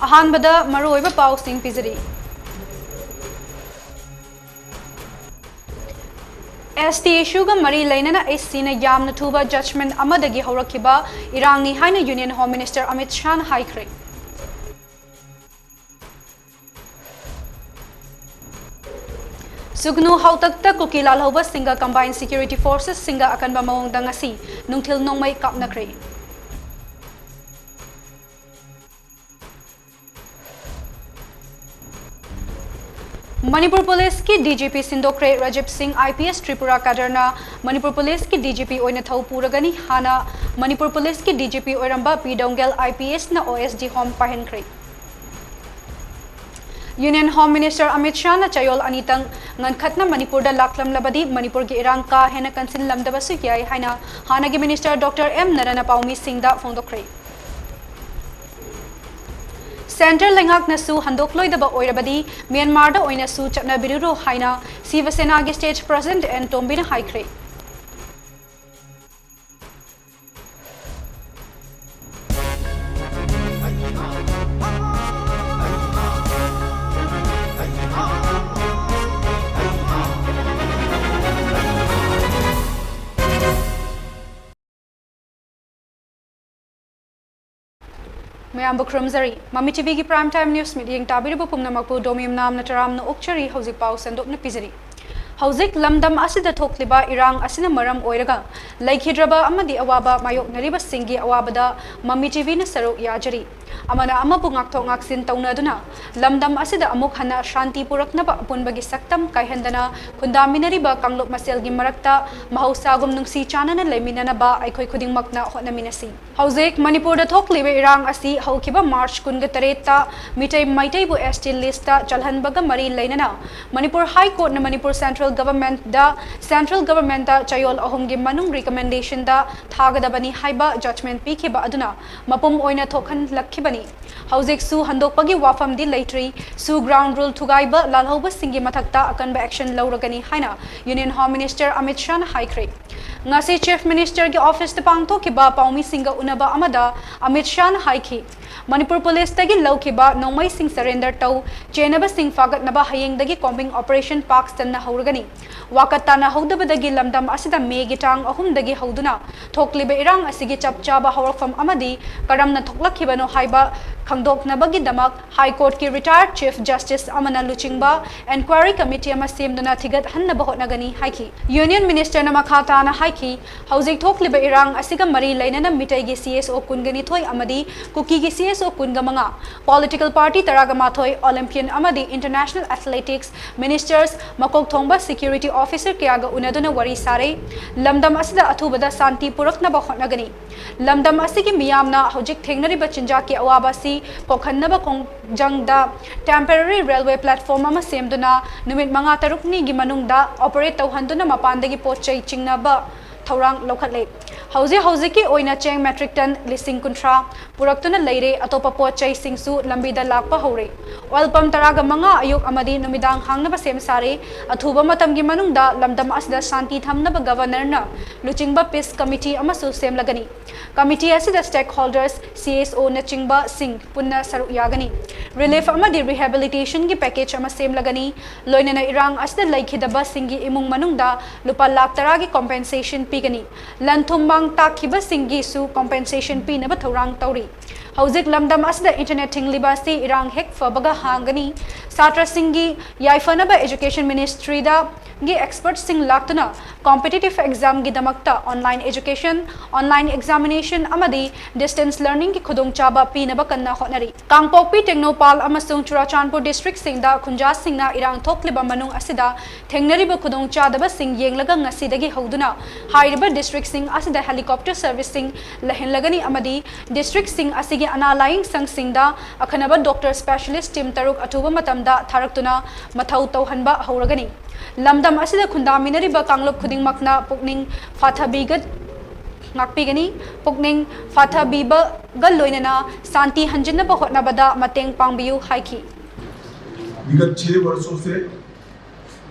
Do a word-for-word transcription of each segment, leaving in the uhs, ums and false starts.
ꯑꯍꯥꯟꯕꯗ ꯃꯔꯨꯑꯣꯏꯕ ꯄꯥꯎꯁꯤꯡ ꯄꯤꯖꯔꯤ꯫ ꯑꯦꯁ ꯇꯤ ꯏꯁꯨꯒ ꯃꯔꯤ ꯂꯩꯅꯅ ꯑꯦꯁ ꯁꯤꯅ ꯌꯥꯝꯅ ꯊꯨꯕ ꯖꯖꯃꯦꯟ ꯑꯃꯗꯒꯤ ꯍꯧꯔꯛꯈꯤꯕ ꯏꯔꯥꯡꯅꯤ ꯍꯥꯏꯅ ꯌꯨꯅꯤꯌꯟ ꯍꯣꯝ ꯃꯤꯅꯤꯁꯇꯔ ꯑꯃꯤꯠ ꯁꯥꯍꯅ ꯍꯥꯏꯈ꯭ꯔꯦ꯫ ꯁꯨꯒꯅꯨ ꯍꯥꯎꯇꯛꯇ ꯀꯨꯀꯤ ꯂꯥꯜꯍꯧꯕꯁꯤꯡꯒ ꯀꯝꯕꯥꯏꯟ ꯁꯦꯀ꯭ꯌꯨꯔꯤꯇꯤ ꯐꯣꯔꯁꯦꯁꯁꯤꯡꯒ ꯑꯀꯟꯕ ꯃꯑꯣꯡꯗ ꯉꯁꯤ ꯅꯨꯡꯊꯤꯜ ꯅꯣꯡꯃꯩ ꯀꯥꯞꯅꯈ꯭ꯔꯦ꯫ ꯃꯅꯤꯄꯨꯔ ꯄꯨꯂꯤꯁꯀꯤ ꯗꯤ ꯖꯤ ꯄꯤ ꯁꯤꯟꯗꯣꯛꯈ꯭ꯔꯦ꯫ ꯔꯥꯖꯤꯕ ꯁꯤꯡ, I P S, Tripura ꯀꯥꯗꯔꯅ Manipur ꯄꯨꯂꯤꯁꯀꯤ ꯗꯤ ꯖꯤ ꯄꯤ ꯑꯣꯏꯅ ꯊꯧ ꯄꯨꯔꯒꯅꯤ꯫ ꯍꯥꯟꯅ ꯃꯅꯤꯄꯨꯔ ꯄꯨꯂꯤꯁꯀꯤ ꯗꯤ ꯖꯤ ꯄꯤ ꯑꯣꯏꯔꯝꯕ ꯄꯤ ꯗꯣꯡꯒꯦꯜ ꯑꯥꯏ ꯄꯤ ꯑꯦꯁꯅ ꯑꯣ ꯑꯦꯁ ꯗꯤ ꯍꯣꯝ ꯄꯥꯏꯍꯟꯈ꯭ꯔꯦ꯫ ꯌꯨꯅꯤꯌꯟ ꯍꯣꯝ ꯃꯤꯅꯤꯁꯇꯔ ꯑꯃꯤꯠ ꯁꯥꯍꯅ ꯆꯌꯣꯜ ꯑꯅꯤꯇꯪ ꯉꯟꯈꯠꯅ ꯃꯅꯤꯄꯨꯔꯗ ꯂꯥꯛꯂꯝꯂꯕꯗꯤ ꯃꯅꯤꯄꯨꯔꯒꯤ ꯏꯔꯥꯡ ꯀꯥ ꯍꯦꯟꯅ ꯀꯟꯁꯤꯜꯂꯝꯗꯕꯁꯨ ꯌꯥꯏ ꯍꯥꯏꯅ ꯍꯥꯟꯅꯒꯤ ꯃꯤꯅꯤꯁꯇꯔ ꯗꯣꯛꯇꯔ ꯑꯦꯝ ꯅꯔꯥꯅ ꯄꯥꯎꯃꯤꯁꯤꯡꯗ ꯐꯣꯡꯗꯣꯛꯈ꯭ꯔꯦ꯫ ꯁꯦꯟꯇ꯭ꯔꯦꯜ ꯂꯩꯉꯥꯛꯅꯁꯨ ꯍꯟꯗꯣꯛꯂꯣꯏꯗꯕ ꯑꯣꯏꯔꯕꯗꯤ ꯃ꯭ꯌꯥꯟꯃꯥꯔꯗ ꯑꯣꯏꯅꯁꯨ ꯆꯠꯅꯕꯤꯔꯨꯔꯣ ꯍꯥꯏꯅ ꯁꯤꯕ ꯁꯦꯅꯥꯒꯤ ꯁ꯭ꯇꯦꯠ ꯄ꯭ꯔꯁꯤꯗꯦꯟꯠ ꯑꯦꯟ ꯇꯣꯝꯕꯤꯅ ꯍꯥꯏꯈ꯭ꯔꯦ꯫ ꯃꯌꯥꯝꯕꯨ ꯈꯨꯔꯨꯝꯖꯔꯤ꯫ ꯃꯃꯤ ꯇꯤ ꯚꯤꯒꯤ Prime Time News ꯃꯤꯠꯌꯦꯡ ꯇꯥꯕꯤꯔꯤꯕ ꯄꯨꯝꯅꯃꯛꯄꯨ ꯗꯣꯃꯤꯝ ꯅꯥꯝꯅ ꯇꯔꯥꯝꯅ ꯑꯣꯛꯆꯔꯤ꯫ ꯍꯧꯖꯤꯛ ꯄꯥꯎ ꯁꯟꯗꯣꯛꯅ ꯄꯤꯖꯔꯤ꯫ ꯍꯧꯖꯤꯛ ꯂꯝꯗꯝ ꯑꯁꯤꯗ ꯊꯣꯛꯂꯤꯕ ꯏꯔꯥꯡ ꯑꯁꯤꯅ ꯃꯔꯝ ꯑꯣꯏꯔꯒ ꯂꯩꯈꯤꯗ꯭ꯔꯕ ꯑꯃꯗꯤ ꯑꯋꯥꯕ ꯃꯥꯌꯣꯛꯅꯔꯤꯕꯁꯤꯡꯒꯤ ꯑꯋꯥꯕꯗ ꯃꯃꯤ ꯇꯤ ꯚꯤꯅ ꯁꯔꯨꯛ ꯌꯥꯖꯔꯤ꯫ ꯑꯃꯅ ꯑꯃꯕꯨ ꯉꯥꯛꯊꯣꯛ ꯉꯥꯛꯁꯤꯟ ꯇꯧꯅꯗꯨꯅ ꯂꯝꯗꯝ ꯑꯁꯤꯗ ꯑꯃꯨꯛ ꯍꯟꯅ ꯁꯥꯟꯇꯤ ꯄꯨꯔꯛꯅꯕ ꯑꯄꯨꯟꯕꯒꯤ ꯁꯛꯇꯝ ꯀꯥꯏꯍꯟꯗꯅ ꯈꯨꯟꯗꯥꯃꯤꯟꯅꯔꯤꯕ ꯀꯥꯡꯂꯨꯞ ꯃꯁꯦꯜꯒꯤ ꯃꯔꯛꯇ ꯃꯍꯧꯁꯥꯒꯨꯝ ꯅꯨꯡꯁꯤ ꯆꯥꯟꯅꯅ ꯂꯩꯃꯤꯟꯅꯅꯕ ꯑꯩꯈꯣꯏ ꯈꯨꯗꯤꯡꯃꯛꯅ ꯍꯣꯠꯅꯃꯤꯟꯅꯁꯤ꯫ ꯍꯧꯖꯤꯛ ꯃꯅꯤꯄꯨꯔꯗ ꯊꯣꯛꯂꯤꯕ ꯏꯔꯥꯡ ꯑꯁꯤ ꯍꯧꯈꯤꯕ ꯃꯥꯔꯆ ꯀꯨꯟꯒ ꯇꯔꯦꯠꯇ ꯃꯤꯇꯩ ꯃꯩꯇꯩꯕꯨ ꯑꯦꯁ ꯇꯤ ꯂꯤꯁꯇ ꯆꯜꯍꯟꯕꯒ ꯃꯔꯤ ꯂꯩꯅꯅ ꯃꯅꯤꯄꯨꯔ ꯍꯥꯏ ꯀꯣꯔꯠꯅ ꯃꯅꯤꯄꯨꯔ ꯁꯦꯟꯇ꯭ꯔꯦꯜ ꯒꯚꯔꯟꯃꯦꯟꯠꯗ, ꯁꯦꯟꯇ꯭ꯔꯦꯜ ꯒꯚꯔꯟꯃꯦꯟꯠꯇ ꯆꯌꯣꯜ ꯑꯍꯨꯝꯒꯤ ꯃꯅꯨꯡ ꯔꯤꯀꯃꯦꯟꯗꯦꯁꯟꯗ ꯊꯥꯒꯗꯕꯅꯤ ꯍꯥꯏꯕ ꯖꯖꯃꯦꯟꯠ ꯄꯤꯈꯤꯕ ꯑꯗꯨꯅ ꯃꯄꯨꯝ ꯑꯣꯏꯅ ꯊꯣꯛꯍꯜꯂꯛꯈꯤꯕꯅꯤ꯫ ꯍꯧꯖꯤꯛꯁꯨ ꯍꯟꯗꯣꯛꯄꯒꯤ ꯋꯥꯐꯝꯗꯤ ꯂꯩꯇ꯭ꯔꯤ꯫ ꯁꯨ ꯒ꯭ꯔꯥꯎꯟ ꯔꯨꯜ ꯊꯨꯒꯥꯏꯕ ꯂꯥꯜꯍꯧꯕꯁꯤꯡꯒꯤ ꯃꯊꯛꯇ ꯑꯀꯟꯕ ꯑꯦꯛꯁꯟ ꯂꯧꯔꯒꯅꯤ ꯍꯥꯏꯅ ꯌꯨꯅꯤꯌꯟ ꯍꯣꯝ ꯃꯤꯅꯤꯁꯇꯔ ꯑꯃꯤꯠ ꯁꯥꯍꯅ ꯍꯥꯏꯈ꯭ꯔꯦ꯫ ꯉꯁꯤ ꯆꯤꯐ ꯃꯤꯅꯤꯁꯇꯔꯒꯤ ꯑꯣꯐꯤꯁꯇ ꯄꯥꯡꯊꯣꯛꯈꯤꯕ ꯄꯥꯎꯃꯤꯁꯤꯡꯒ ꯎꯅꯕ ꯑꯃꯗ ꯑꯃꯤꯠ ꯁꯥꯍꯅ ꯍꯥꯏꯈꯤ, ꯃꯅꯤꯄꯨꯔ ꯄꯨꯂꯤꯁꯇꯒꯤ ꯂꯧꯈꯤꯕ ꯅꯣꯡꯃꯩꯁꯤꯡ ꯁꯔꯦꯟꯗꯔ ꯇꯧ ꯆꯦꯟꯅꯕꯁꯤꯡ ꯐꯥꯒꯠꯅꯕ ꯍꯌꯦꯡꯗꯒꯤ ꯀꯣꯝꯕꯤꯡ ꯑꯣꯄꯔꯦꯁꯟ ꯄꯥꯛ ꯆꯟꯅ ꯍꯧꯔꯒꯅꯤ꯫ ꯋꯥꯀꯠ ꯇꯥꯅꯍꯧꯗꯕꯗꯒꯤ ꯂꯝꯗꯝ ꯑꯁꯤꯗ ꯃꯦꯒꯤ ꯇꯥꯡ ꯑꯍꯨꯝꯗꯒꯤ ꯍꯧꯗꯨꯅ ꯊꯣꯛꯂꯤꯕ ꯏꯔꯥꯡ ꯑꯁꯤꯒꯤ ꯆꯞ ꯆꯥꯕ ꯍꯧꯔꯛꯐꯝ ꯑꯃꯗꯤ ꯀꯔꯝꯅ ꯊꯣꯛꯂꯛꯈꯤꯕꯅꯣ ꯍꯥꯏꯕ ꯈꯪꯗꯣꯛꯅꯕꯒꯤꯗꯃꯛ ꯍꯥꯏ ꯀꯣꯔꯠꯀꯤ ꯔꯤꯇꯥꯌꯔꯗ ꯆꯤꯐ ꯖꯁꯇꯤꯁ ꯑꯃꯅ ꯂꯨꯆꯤꯡꯕ ꯏꯟꯀ꯭ꯋꯥꯏꯔꯤ ꯀꯃꯤꯇꯤ ꯑꯃ ꯁꯦꯝꯗꯨꯅ ꯊꯤꯒꯠꯍꯟꯅꯕ ꯍꯣꯠꯅꯒꯅꯤ ꯍꯥꯏꯈꯤ꯫ ꯌꯨꯅꯤꯌꯟ ꯃꯤꯅꯤꯁꯇꯔꯅ ꯃꯈꯥ ꯇꯥꯅ ꯍꯥꯏꯈꯤ, ꯍꯧꯖꯤꯛ ꯊꯣꯛꯂꯤꯕ ꯏꯔꯥꯡ ꯑꯁꯤꯒ ꯃꯔꯤ ꯂꯩꯅꯅ ꯃꯤꯇꯩꯒꯤ ꯁꯤ ꯑꯦꯁ ꯑꯣ ꯀꯨꯟꯒ ꯅꯤꯊꯣꯏ ꯑꯃꯗꯤ ꯀꯨꯀꯤꯒꯤ ꯁꯤ ꯑꯦꯁ ꯑꯣ ꯀꯨꯟꯒ ꯃꯉꯥ, ꯄꯣꯂꯤꯇꯤꯀꯦꯜ ꯄꯥꯔꯇꯤ ꯇꯔꯥꯒ ꯃꯥꯊꯣꯏ, ꯑꯣꯂꯤꯝꯄꯤꯌꯟ ꯑꯃꯗꯤ ꯏꯟꯇꯔꯅꯦꯁꯅꯦꯜ ꯑꯦꯊꯂꯦꯇꯤꯛꯁ ꯃꯤꯅꯤꯁꯇꯔꯁ, ꯃꯀꯣꯛ ꯊꯣꯡꯕ ꯁꯦꯀ꯭ꯌꯨꯔꯤꯇꯤ ꯑꯣꯐꯤꯁꯔ ꯀꯌꯥꯒ ꯎꯅꯗꯨꯅ ꯋꯥꯔꯤ ꯁꯥꯔꯦ꯫ ꯂꯝꯗꯝ ꯑꯁꯤꯗ ꯑꯊꯨꯕꯗ ꯁꯥꯟꯇꯤ ꯄꯨꯔꯛꯅꯕ ꯍꯣꯠꯅꯒꯅꯤ꯫ ꯂꯝꯗꯝ ꯑꯁꯤꯒꯤ ꯃꯤꯌꯥꯝꯅ ꯍꯧꯖꯤꯛ ꯊꯦꯡꯅꯔꯤꯕ ꯆꯤꯟꯖꯥꯛꯀꯤ ꯑꯋꯥꯕ ꯑꯁꯤ ꯀꯣꯛꯍꯟꯅꯕ ꯈꯣꯡꯖꯪꯗ ꯇꯦꯝꯄꯔꯔꯤ ꯔꯦꯜꯋꯦ ꯄ꯭ꯂꯦꯠꯐꯣꯝ ꯑꯃ ꯁꯦꯝꯗꯨꯅ ꯅꯨꯃꯤꯠ ꯃꯉꯥ ꯇꯔꯨꯛꯅꯤꯒꯤ ꯃꯅꯨꯡꯗ ꯑꯣꯄꯔꯦꯠ ꯇꯧꯍꯟꯗꯨꯅ ꯃꯄꯥꯟꯗꯒꯤ ꯄꯣꯠ ꯆꯩ ꯆꯤꯡꯅꯕ ꯊꯧꯔꯥꯡ ꯂꯧꯈꯠꯂꯦ꯫ ꯍꯧꯖꯤꯛ ꯍꯧꯖꯤꯛꯀꯤ ꯑꯣꯏꯅ ꯆꯦꯡ ꯃꯦꯇ꯭ꯔꯤꯛ ꯇꯟ ꯂꯤꯁꯤꯡ ꯀꯨꯟꯊ꯭ꯔꯥ ꯄꯨꯔꯛꯇꯨꯅ ꯂꯩꯔꯦ꯫ ꯑꯇꯣꯞꯄ ꯄꯣꯠ ꯆꯩꯁꯤꯡꯁꯨ ꯂꯝꯕꯤꯗ ꯂꯥꯛꯄ ꯍꯧꯔꯦ꯫ ꯑꯣꯏꯜ ꯄꯝ ꯇꯔꯥꯒ ꯃꯉꯥ ꯑꯌꯨꯛ ꯑꯃꯗꯤ ꯅꯨꯃꯤꯗꯥꯡ ꯍꯥꯡꯅꯕ ꯁꯦꯝ ꯁꯥꯔꯦ꯫ ꯑꯊꯨꯕ ꯃꯇꯝꯒꯤ ꯃꯅꯨꯡꯗ ꯂꯝꯗꯝ ꯑꯁꯤꯗ ꯁꯥꯟꯇꯤ ꯊꯝꯅꯕ ꯒꯕꯔꯅꯔꯅ ꯂꯨꯆꯤꯡꯕ ꯄꯤꯁ ꯀꯃꯤꯇꯤ ꯑꯃꯁꯨ ꯁꯦꯝꯂꯒꯅꯤ꯫ ꯀꯃꯤꯇꯤ ꯑꯁꯤꯗ ꯁ꯭ꯇꯦꯛ ꯍꯣꯜꯗꯔꯁ, ꯁꯤ ꯑꯦꯁ ꯑꯣꯅꯆꯤꯡꯕꯁꯤꯡ ꯄꯨꯟꯅ ꯁꯔꯨꯛ ꯌꯥꯒꯅꯤ꯫ ꯔꯤꯂꯤꯐ ꯑꯃꯗꯤ ꯔꯤꯍꯦꯕꯤꯂꯤꯇꯦꯁꯟꯒꯤ ꯄꯦꯀꯦꯖ ꯑꯃ ꯁꯦꯝꯂꯒꯅꯤ꯫ ꯂꯣꯏꯅꯅ ꯏꯔꯥꯡ ꯑꯁꯤꯗ ꯂꯩꯈꯤꯗꯕꯁꯤꯡꯒꯤ ꯏꯃꯨꯡ ꯃꯅꯨꯡꯗ ꯂꯨꯄꯥ ꯂꯥꯈ ꯇꯔꯥꯒꯤ ꯀꯣꯝꯄꯦꯟꯁꯦꯁꯟ ꯄꯤꯒꯅꯤ꯫ ꯂꯟ ꯊꯨꯝ ꯃꯥꯡ ꯇꯥꯛꯈꯤꯕꯁꯤꯡꯒꯤꯁꯨ ꯀꯣꯝꯄꯦꯟꯁꯦꯁꯟ ꯄꯤꯅꯕ ꯊꯧꯔꯥꯡ ꯇꯧꯔꯤ꯫ ꯍꯧꯖꯤꯛ ꯂꯝꯗꯝ ꯑꯁꯤꯗ ꯏꯟꯇꯔꯅꯦꯠ ꯊꯤꯡꯂꯤꯕ ꯑꯁꯤ ꯏꯔꯥꯡ ꯍꯦꯛ ꯐꯕꯒ ꯍꯥꯡꯒꯅꯤ꯫ ꯁꯥꯇ꯭ꯔꯁꯤꯡꯒꯤ ꯌꯥꯏꯐꯅꯕ ꯑꯦꯖꯨꯀꯦꯁꯟ ꯃꯤꯅꯤꯁꯇ꯭ꯔꯤꯗꯒꯤ ꯑꯦꯛꯁꯄꯔꯠꯁꯤꯡ ꯂꯥꯛꯇꯨꯅ ꯀꯣꯝꯄꯤꯇꯤꯇꯤꯚ ꯑꯦꯛꯖꯥꯝꯒꯤꯗꯃꯛꯇ ꯑꯣꯟꯂꯥꯏꯟ ꯑꯦꯖꯨꯀꯦꯁꯟ, ꯑꯣꯟꯂꯥꯏꯟ ꯑꯦꯛꯖꯥꯃꯤꯅꯦꯁꯟ ꯑꯃꯗꯤ ꯗꯤꯁꯇꯦꯟꯁ ꯂꯔꯅꯤꯡꯒꯤ ꯈꯨꯗꯣꯡꯆꯥꯕ ꯄꯤꯅꯕ ꯀꯟꯅ ꯍꯣꯠꯅꯔꯤ꯫ ꯀꯥꯡꯄꯣꯛꯄꯤ, ꯇꯦꯡꯅꯧꯄꯥꯜ ꯑꯃꯁꯨꯡ ꯆꯨꯔꯥꯆꯥꯟꯄꯨꯔ ꯗꯤꯁꯇ꯭ꯔꯤꯛꯁꯤꯡꯗ ꯈꯨꯟꯖꯥꯁꯤꯡꯅ ꯏꯔꯥꯡ ꯊꯣꯛꯂꯤꯕ ꯃꯅꯨꯡ ꯑꯁꯤꯗ ꯊꯦꯡꯅꯔꯤꯕ ꯈꯨꯗꯣꯡꯆꯥꯗꯕꯁꯤꯡ ꯌꯦꯡꯂꯒ ꯉꯁꯤꯗꯒꯤ ꯍꯧꯗꯨꯅ ꯍꯥꯏꯔꯤꯕ ꯗꯤꯁꯇ꯭ꯔꯤꯛꯁꯤꯡ ꯑꯁꯤꯗ ꯍꯦꯂꯤꯀꯣꯞꯇꯔ ꯁꯔꯚꯤꯁꯁꯤꯡ ꯂꯩꯍꯜꯂꯒꯅꯤ ꯑꯃꯗꯤ ꯗꯤꯁꯇ꯭ꯔꯤꯛꯁꯤꯡ ꯑꯁꯤꯒꯤ ꯑꯅꯥ ꯂꯥꯌꯦꯡ ꯁꯪꯁꯤꯡꯗ ꯑꯈꯟꯅꯕ ꯗꯣꯛꯇꯔ ꯁ꯭ꯄꯦꯁꯤꯌꯦꯂꯤꯁ ꯇꯤꯝ ꯇꯔꯨꯛ ꯑꯊꯨꯕ ꯃꯇꯝꯗ ꯊꯥꯔꯛꯇꯨꯅ ꯃꯊꯧ ꯇꯧꯍꯟꯕ ꯍꯧꯔꯒꯅꯤ꯫ ꯂꯝꯗꯝ ꯑꯁꯤꯗ ꯈꯨꯟꯗꯥꯃꯤꯟꯅꯔꯤꯕ ꯀꯥꯡꯂꯨꯞ ꯈꯨꯗꯤꯡꯃꯛꯅ ꯄꯨꯛꯅꯤꯡ ꯐꯥꯊꯕꯤꯒ ꯉꯥꯛꯄꯤꯒꯅꯤ꯫ ꯄꯨꯛꯅꯤꯡ ꯐꯥꯊꯕꯤꯕꯒ ꯂꯣꯏꯅꯅ ꯁꯥꯟꯇꯤ ꯍꯟꯖꯤꯟꯅꯕ ꯍꯣꯠꯅꯕꯗ ꯃꯇꯦꯡ ꯄꯥꯡꯕꯤꯌꯨ ꯍꯥꯏꯈꯤ꯫ विगत छह वर्षों से,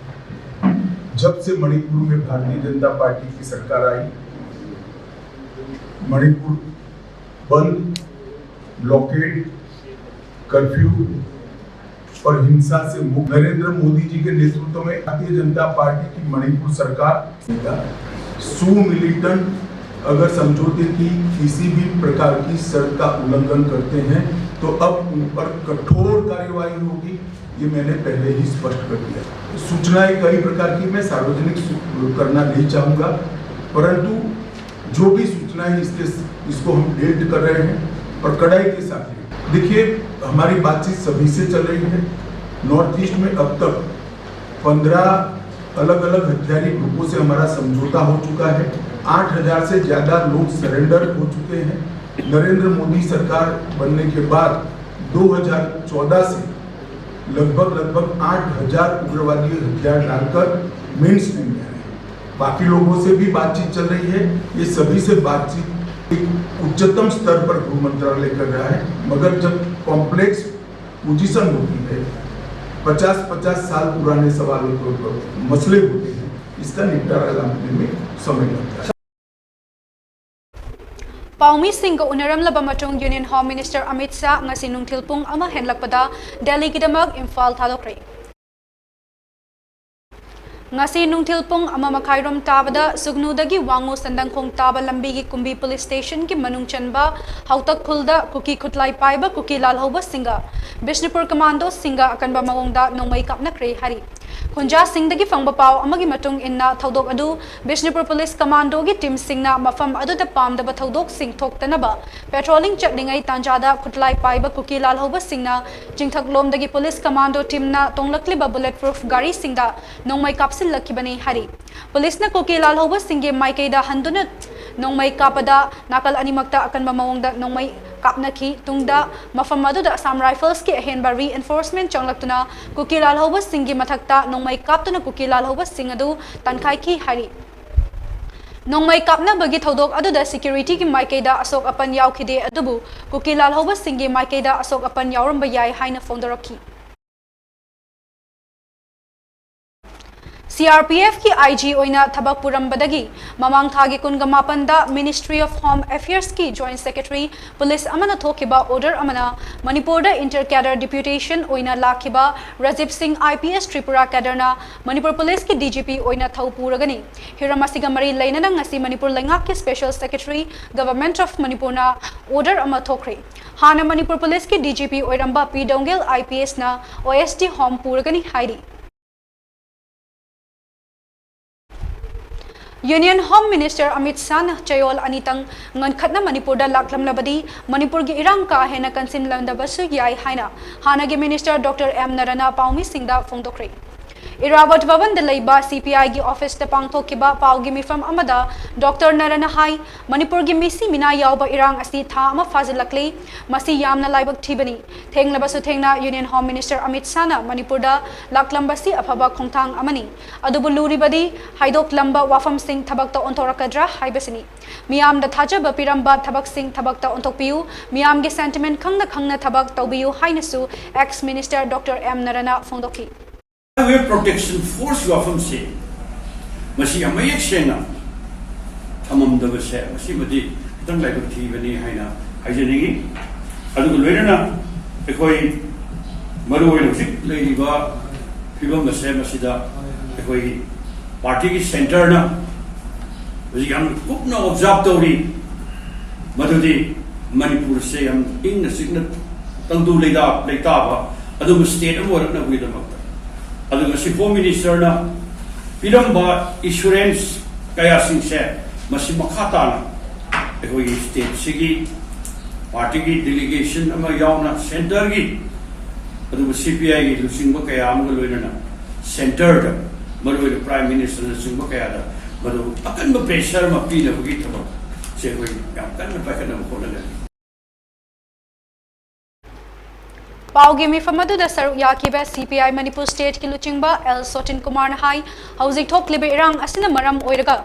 जब से मणिपुर में भारतीय जनता पार्टी की सरकार आई, मणिपुर बंद ब्लॉकेड, कर्फ्यू और हिंसा से मुक्त नरेंद्र मोदी जी के नेतृत्व में भारतीय जनता पार्टी की मणिपुर सरकार सू मिलिटेंट अगर समझौते की किसी भी प्रकार की शर्त का उल्लंघन करते हैं तो अब उन पर कठोर कार्यवाही होगी। ये मैंने पहले ही स्पष्ट कर दिया। सूचनाएं कई प्रकार की मैं सार्वजनिक सू- करना नहीं चाहूँगा, परंतु जो भी सूचनाएं इसके इसको हम डिलीट कर रहे हैं और कड़ाई के साथ। देखिए, हमारी बातचीत सभी से चल रही है। नॉर्थ ईस्ट में अब तक पंद्रह अलग अलग हथियारी ग्रुपों से हमारा समझौता हो चुका है। आठ हज़ार से ज़्यादा लोग सरेंडर हो चुके हैं। नरेंद्र मोदी सरकार बनने के बाद दो हज़ार चौदह से लगभग लगभग आठ हज़ार उग्रवादी हथियार डालकर मेन स्ट्रीम में आए हैं। बाकी लोगों से भी बातचीत चल रही है। ये सभी से बातचीत एक उच्चतम स्तर पर गृह मंत्रालय कर रहा है, मगर जब कॉम्प्लेक्स पोजीशन होती है, पचास पचास साल पुराने सवाल, मसले होते हैं, इसका निपटारा लाने में समय लगता है। ꯄꯥꯎꯃꯤꯁꯤꯡꯒ ꯎꯅꯔꯝꯂꯕ ꯃꯇꯨꯡ Union Home Minister Amit Shah ꯉꯁꯤ ꯅꯨꯡꯊꯤꯜ ꯄꯨꯡ ꯑꯃ ꯍꯦꯟꯂꯛꯄꯗ ꯗꯦꯜꯂꯤꯒꯤꯗꯃꯛ ꯏꯝꯐꯥꯜ ꯊꯥꯗꯣꯛꯈ꯭ꯔꯦ꯫ ꯉꯁꯤ ꯅꯨꯡꯊꯤꯜ ꯄꯨꯡ ꯑꯃ ꯃꯈꯥꯏꯔꯣꯝ ꯇꯥꯕꯗ ꯁꯨꯒꯅꯨꯗꯒꯤ ꯋꯥꯉꯨ ꯁꯟꯗꯪꯈꯣꯡ ꯇꯥꯕ ꯂꯝꯕꯤꯒꯤ ꯀꯨꯝꯕꯤ ꯄꯨꯂꯤꯁ ꯁ꯭ꯇꯦꯁꯟꯒꯤ ꯃꯅꯨꯡ ꯆꯟꯕ ꯍꯥꯎꯇꯛ ꯈꯨꯜꯗ ꯀꯨꯀꯤ ꯈꯨꯠꯂꯥꯏ ꯄꯥꯏꯕ ꯀꯨꯀꯤ ꯂꯥꯜꯍꯧꯕꯁꯤꯡꯒ ꯕꯤꯁꯅꯨꯄꯨꯔ ꯀꯃꯥꯟꯗꯣꯁꯤꯡꯒ ꯑꯀꯟꯕ ꯃꯑꯣꯡꯗ ꯅꯣꯡꯃꯩ ꯀꯥꯞꯅꯈ꯭ꯔꯦ ꯍꯥꯏꯔꯤ꯫ ꯈꯨꯟꯖꯥꯁꯤꯡꯗꯒꯤ ꯐꯪꯕ ꯄꯥꯎ ꯑꯃꯒꯤ ꯃꯇꯨꯡ ꯏꯟꯅ ꯊꯧꯗꯣꯛ ꯑꯗꯨ ꯕꯤꯁꯅꯨꯄꯨꯔ ꯄꯨꯂꯤꯁ ꯀꯃꯥꯟꯗꯣꯒꯤ ꯇꯤꯝꯁꯤꯡꯅ ꯃꯐꯝ ꯑꯗꯨꯗ ꯄꯥꯝꯗꯕ ꯊꯧꯗꯣꯛꯁꯤꯡ ꯊꯣꯛꯇꯅꯕ ꯄꯦꯇ꯭ꯔꯣꯂꯤꯡ ꯆꯠꯂꯤꯉꯩ ꯇꯥꯟꯖꯥꯗ ꯈꯨꯠꯂꯥꯏ ꯄꯥꯏꯕ ꯀꯨꯀꯤ ꯂꯥꯜꯍꯧꯕꯁꯤꯡꯅ ꯆꯤꯡꯊꯛꯂꯣꯝꯗꯒꯤ ꯄꯨꯂꯤꯁ ꯀꯃꯥꯟꯗꯣ ꯇꯤꯝꯅ ꯇꯣꯡꯂꯛꯂꯤꯕ ꯕꯨꯂꯦꯠ ꯄ꯭ꯔꯨꯐ ꯒꯥꯔꯤꯁꯤꯡꯗ ꯅꯣꯡꯃꯩ ꯀꯥꯞꯁꯤꯜꯂꯛꯈꯤꯕꯅꯤ ꯍꯥꯏꯔꯤ꯫ ꯄꯨꯂꯤꯁꯅ ꯀꯨꯀꯤ ꯂꯥꯜꯍꯧꯕꯁꯤꯡꯒꯤ ꯃꯥꯏꯀꯩꯗ ꯍꯟꯗꯨꯅ ꯅꯣꯡꯃꯩ ꯀꯥꯞꯄꯗ ꯅꯥꯀꯜ ꯑꯅꯤꯃꯛꯇ ꯑꯀꯟꯕ ꯃꯑꯣꯡꯗ ꯅꯣꯡꯃꯩ ꯀꯥꯞꯅꯈꯤ꯫ ꯇꯨꯡꯗ ꯃꯐꯝ ꯑꯗꯨꯗ ꯑꯁꯥꯝ ꯔꯥꯏꯐꯜꯁꯀꯤ ꯑꯍꯦꯟꯕ ꯔꯤꯏꯟꯐꯣꯔꯁꯃꯦꯟ ꯆꯪꯂꯛꯇꯨꯅ ꯀꯨꯀꯤ ꯂꯥꯜꯍꯧꯕꯁꯤꯡꯒꯤ ꯃꯊꯛꯇ ꯅꯣꯡꯃꯩ ꯀꯥꯞꯇꯨꯅ ꯀꯨꯀꯤ ꯂꯥꯜꯍꯧꯕꯁꯤꯡ ꯑꯗꯨ ꯇꯥꯟꯈꯥꯏꯈꯤ ꯍꯥꯏꯔꯤ꯫ ꯅꯣꯡꯃꯩ ꯀꯥꯞꯅꯕꯒꯤ ꯊꯧꯗꯣꯛ ꯑꯗꯨꯗ ꯁꯦꯀ꯭ꯌꯨꯔꯤꯇꯤꯒꯤ ꯃꯥꯏꯀꯩꯗ ꯑꯁꯣꯛ ꯑꯄꯟ ꯌꯥꯎꯈꯤꯗꯦ, ꯑꯗꯨꯕꯨ ꯀꯨꯀꯤ ꯂꯥꯜꯍꯧꯕꯁꯤꯡꯒꯤ ꯃꯥꯏꯀꯩꯗ ꯑꯁꯣꯛ ꯑꯄꯟ ꯌꯥꯎꯔꯝꯕ ꯌꯥꯏ ꯍꯥꯏꯅ ꯐꯣꯡꯗꯣꯔꯛꯈꯤ꯫ CRPFꯀꯤ IG ꯑꯣꯏꯅ ꯊꯕꯛ ꯄꯨꯔꯝꯕꯗꯒꯤ ꯃꯃꯥꯡ ꯊꯥꯒꯤ ꯀꯨꯟꯒ ꯃꯥꯄꯟꯗ Ministry of Home Affairsꯀꯤ Joint Secretary Police ꯑꯃꯅ ꯊꯣꯛꯈꯤꯕ order ꯑꯃꯅ ꯃꯅꯤꯄꯨꯔꯗ inter cadre deputation ꯑꯣꯏꯅ ꯂꯥꯛꯈꯤꯕ ꯔꯥꯖꯤꯕ ꯁꯤꯡ IPS Tripura cadreꯅ ꯃꯅꯤꯄꯨꯔ Policeꯀꯤ DGP ꯑꯣꯏꯅ ꯊꯧ ꯄꯨꯔꯒꯅꯤ꯫ ꯍꯤꯔꯝ ꯑꯁꯤꯒ ꯃꯔꯤ ꯂꯩꯅꯅ ꯉꯁꯤ ꯃꯅꯤꯄꯨꯔ ꯂꯩꯉꯥꯛꯀꯤ Special Secretary, Government of Manipurꯅ order ꯑꯃ ꯊꯣꯛꯈ꯭ꯔꯦ꯫ ꯍꯥꯟꯅ ꯃꯅꯤꯄꯨꯔ Policeꯀꯤ DGP ꯑꯣꯏꯔꯝꯕ ꯄꯤ ꯗꯣꯡꯒꯦꯜ IPSꯅ OSD Home ꯄꯨꯔꯒꯅꯤ ꯍꯥꯏꯔꯤ꯫ Union Home Minister ꯑꯃꯤꯠ ꯁꯥꯍꯅ ꯆꯌꯣꯜ ꯑꯅꯤꯇꯪ ꯉꯟꯈꯠꯅ ꯃꯅꯤꯄꯨꯔꯗ ꯂꯥꯛꯂꯝꯂꯕꯗꯤ ꯃꯅꯤꯄꯨꯔꯒꯤ ꯏꯔꯥꯡ ꯀꯥ ꯍꯦꯟꯅ ꯀꯟꯁꯤꯟꯂꯝꯗꯕꯁꯨ ꯌꯥꯏ ꯍꯥꯏꯅ ꯍꯥꯟꯅꯒꯤ Minister Doctor ꯑꯦꯝ ꯅꯔꯥꯅ ꯄꯥꯎꯃꯤꯁꯤꯡꯗ ꯐꯣꯡꯗꯣꯛꯈ꯭ꯔꯦ꯫ ꯏꯔꯥꯕꯠ ꯚꯕꯟꯗ ꯂꯩꯕ CPIꯒꯤ officeꯇ ꯄꯥꯡꯊꯣꯛꯈꯤꯕ ꯄꯥꯎꯒꯤ ꯃꯤꯐꯝ ꯑꯃꯗ Doctor ꯅꯔꯥꯅ ꯍꯥꯏ, ꯃꯅꯤꯄꯨꯔꯒꯤ ꯃꯤꯁꯤ ꯃꯤꯅꯥ ꯌꯥꯎꯕ ꯏꯔꯥꯡ ꯑꯁꯤ ꯊꯥ ꯑꯃ ꯐꯥꯖꯤꯜꯂꯛꯂꯤ꯫ ꯃꯁꯤ ꯌꯥꯝꯅ ꯂꯥꯏꯕꯛ ꯊꯤꯕꯅꯤ꯫ ꯊꯦꯡꯂꯕꯁꯨ ꯊꯦꯡꯅ Union Home Minister ꯑꯃꯤꯠ ꯁꯥꯍꯅ ꯃꯅꯤꯄꯨꯔꯗ ꯂꯥꯛꯂꯝꯕꯁꯤ ꯑꯐꯕ ꯈꯣꯡꯊꯥꯡ ꯑꯃꯅꯤ꯫ ꯑꯗꯨꯕꯨ ꯂꯨꯔꯤꯕꯗꯤ ꯍꯥꯏꯗꯣꯛꯂꯝꯕ ꯋꯥꯐꯝꯁꯤꯡ ꯊꯕꯛꯇ ꯑꯣꯟꯊꯣꯔꯛꯀꯗ꯭ꯔꯥ ꯍꯥꯏꯕꯁꯤꯅꯤ꯫ ꯃꯤꯌꯥꯝꯗ ꯊꯥꯖꯕ ꯄꯤꯔꯝꯕ ꯊꯕꯛꯁꯤꯡ ꯊꯕꯛꯇ ꯑꯣꯟꯊꯣꯛꯄꯤꯌꯨ, ꯃꯤꯌꯥꯝꯒꯤ sentiment ꯈꯪꯅ ꯈꯪꯅ ꯊꯕꯛ ꯇꯧꯕꯤꯌꯨ ꯍꯥꯏꯅꯁꯨ ex Minister Doctor ꯑꯦꯝ ꯅꯔꯥꯅ ꯐꯣꯡꯗꯣꯛꯈꯤ꯫ Highway Protection Force ꯋꯥꯐꯝꯁꯦ ꯃꯁꯤ ꯌꯥꯝ ꯃꯌꯦꯛ ꯁꯦꯡꯅ ꯊꯝꯃꯝꯗꯕꯁꯦ ꯃꯁꯤꯃꯗꯤ ꯈꯤꯇꯪ ꯂꯥꯏꯕꯛ ꯊꯤꯕꯅꯤ ꯍꯥꯏꯅ ꯍꯥꯏꯖꯅꯤꯡꯉꯤ꯫ ꯑꯗꯨꯒ ꯂꯣꯏꯅꯅ ꯑꯩꯈꯣꯏ ꯃꯔꯨꯑꯣꯏꯅ ꯍꯧꯖꯤꯛ ꯂꯩꯔꯤꯕ ꯐꯤꯕꯝ ꯑꯁꯦ ꯃꯁꯤꯗ ꯑꯩꯈꯣꯏꯒꯤ partyꯒꯤ centreꯅ ꯍꯧꯖꯤꯛ ꯌꯥꯝ ꯀꯨꯞꯅ observe ꯇꯧꯔꯤ꯫ ꯃꯗꯨꯗꯤ ꯃꯅꯤꯄꯨꯔꯁꯦ ꯌꯥꯝ ꯏꯪꯅ ꯆꯤꯛꯅ ꯇꯪꯗꯨ ꯂꯩꯇꯥ-, ꯂꯩꯇꯥꯕ ꯑꯗꯨꯒꯨꯝꯕ state ꯑꯃ ꯑꯣꯏꯔꯛꯅꯕꯒꯤꯗꯃꯛꯇ꯫ ꯑꯗꯨꯒ ꯉꯁꯤ Home Ministerꯅ ꯄꯤꯔꯝꯕ assurance ꯀꯌꯥꯁꯤꯡꯁꯦ ꯃꯁꯤ ꯃꯈꯥ ꯇꯥꯅ ꯑꯩꯈꯣꯏꯒꯤ stateꯁꯤꯒꯤ partyꯒꯤ delegation ꯑꯃ ꯌꯥꯎꯅ centreꯒꯤ ꯑꯗꯨꯒ CPIꯒꯤ ꯂꯨꯆꯤꯡꯕ ꯀꯌꯥ ꯑꯃꯒ ꯂꯣꯏꯅꯅ centreꯗ ꯃꯔꯨꯑꯣꯏꯅ Prime Ministerꯅꯆꯤꯡꯕ ꯀꯌꯥꯗ ꯃꯗꯨ ꯑꯀꯟꯕ pressure ꯑꯃ ꯄꯤꯅꯕꯒꯤ ꯊꯕꯛꯁꯦ ꯑꯩꯈꯣꯏ ꯌꯥꯝ ꯀꯟꯅ ꯄꯥꯏꯈꯠꯅꯕ ꯍꯣꯠꯅꯒꯅꯤ꯫ ꯄꯥꯎꯒꯤ ꯃꯤꯐꯝ ꯑꯗꯨꯗ ꯁꯔꯨꯛ ꯌꯥꯈꯤꯕ C P I Manipur State ꯀꯤ ꯂꯨꯆꯤꯡꯕ L ꯁꯣꯆꯤꯟ ꯀꯨꯃꯥꯔꯅ ꯍꯥꯏ, ꯍꯧꯖꯤꯛ ꯊꯣꯛꯂꯤꯕ ꯏꯔꯥꯡ ꯑꯁꯤꯅ ꯃꯔꯝ ꯑꯣꯏꯔꯒ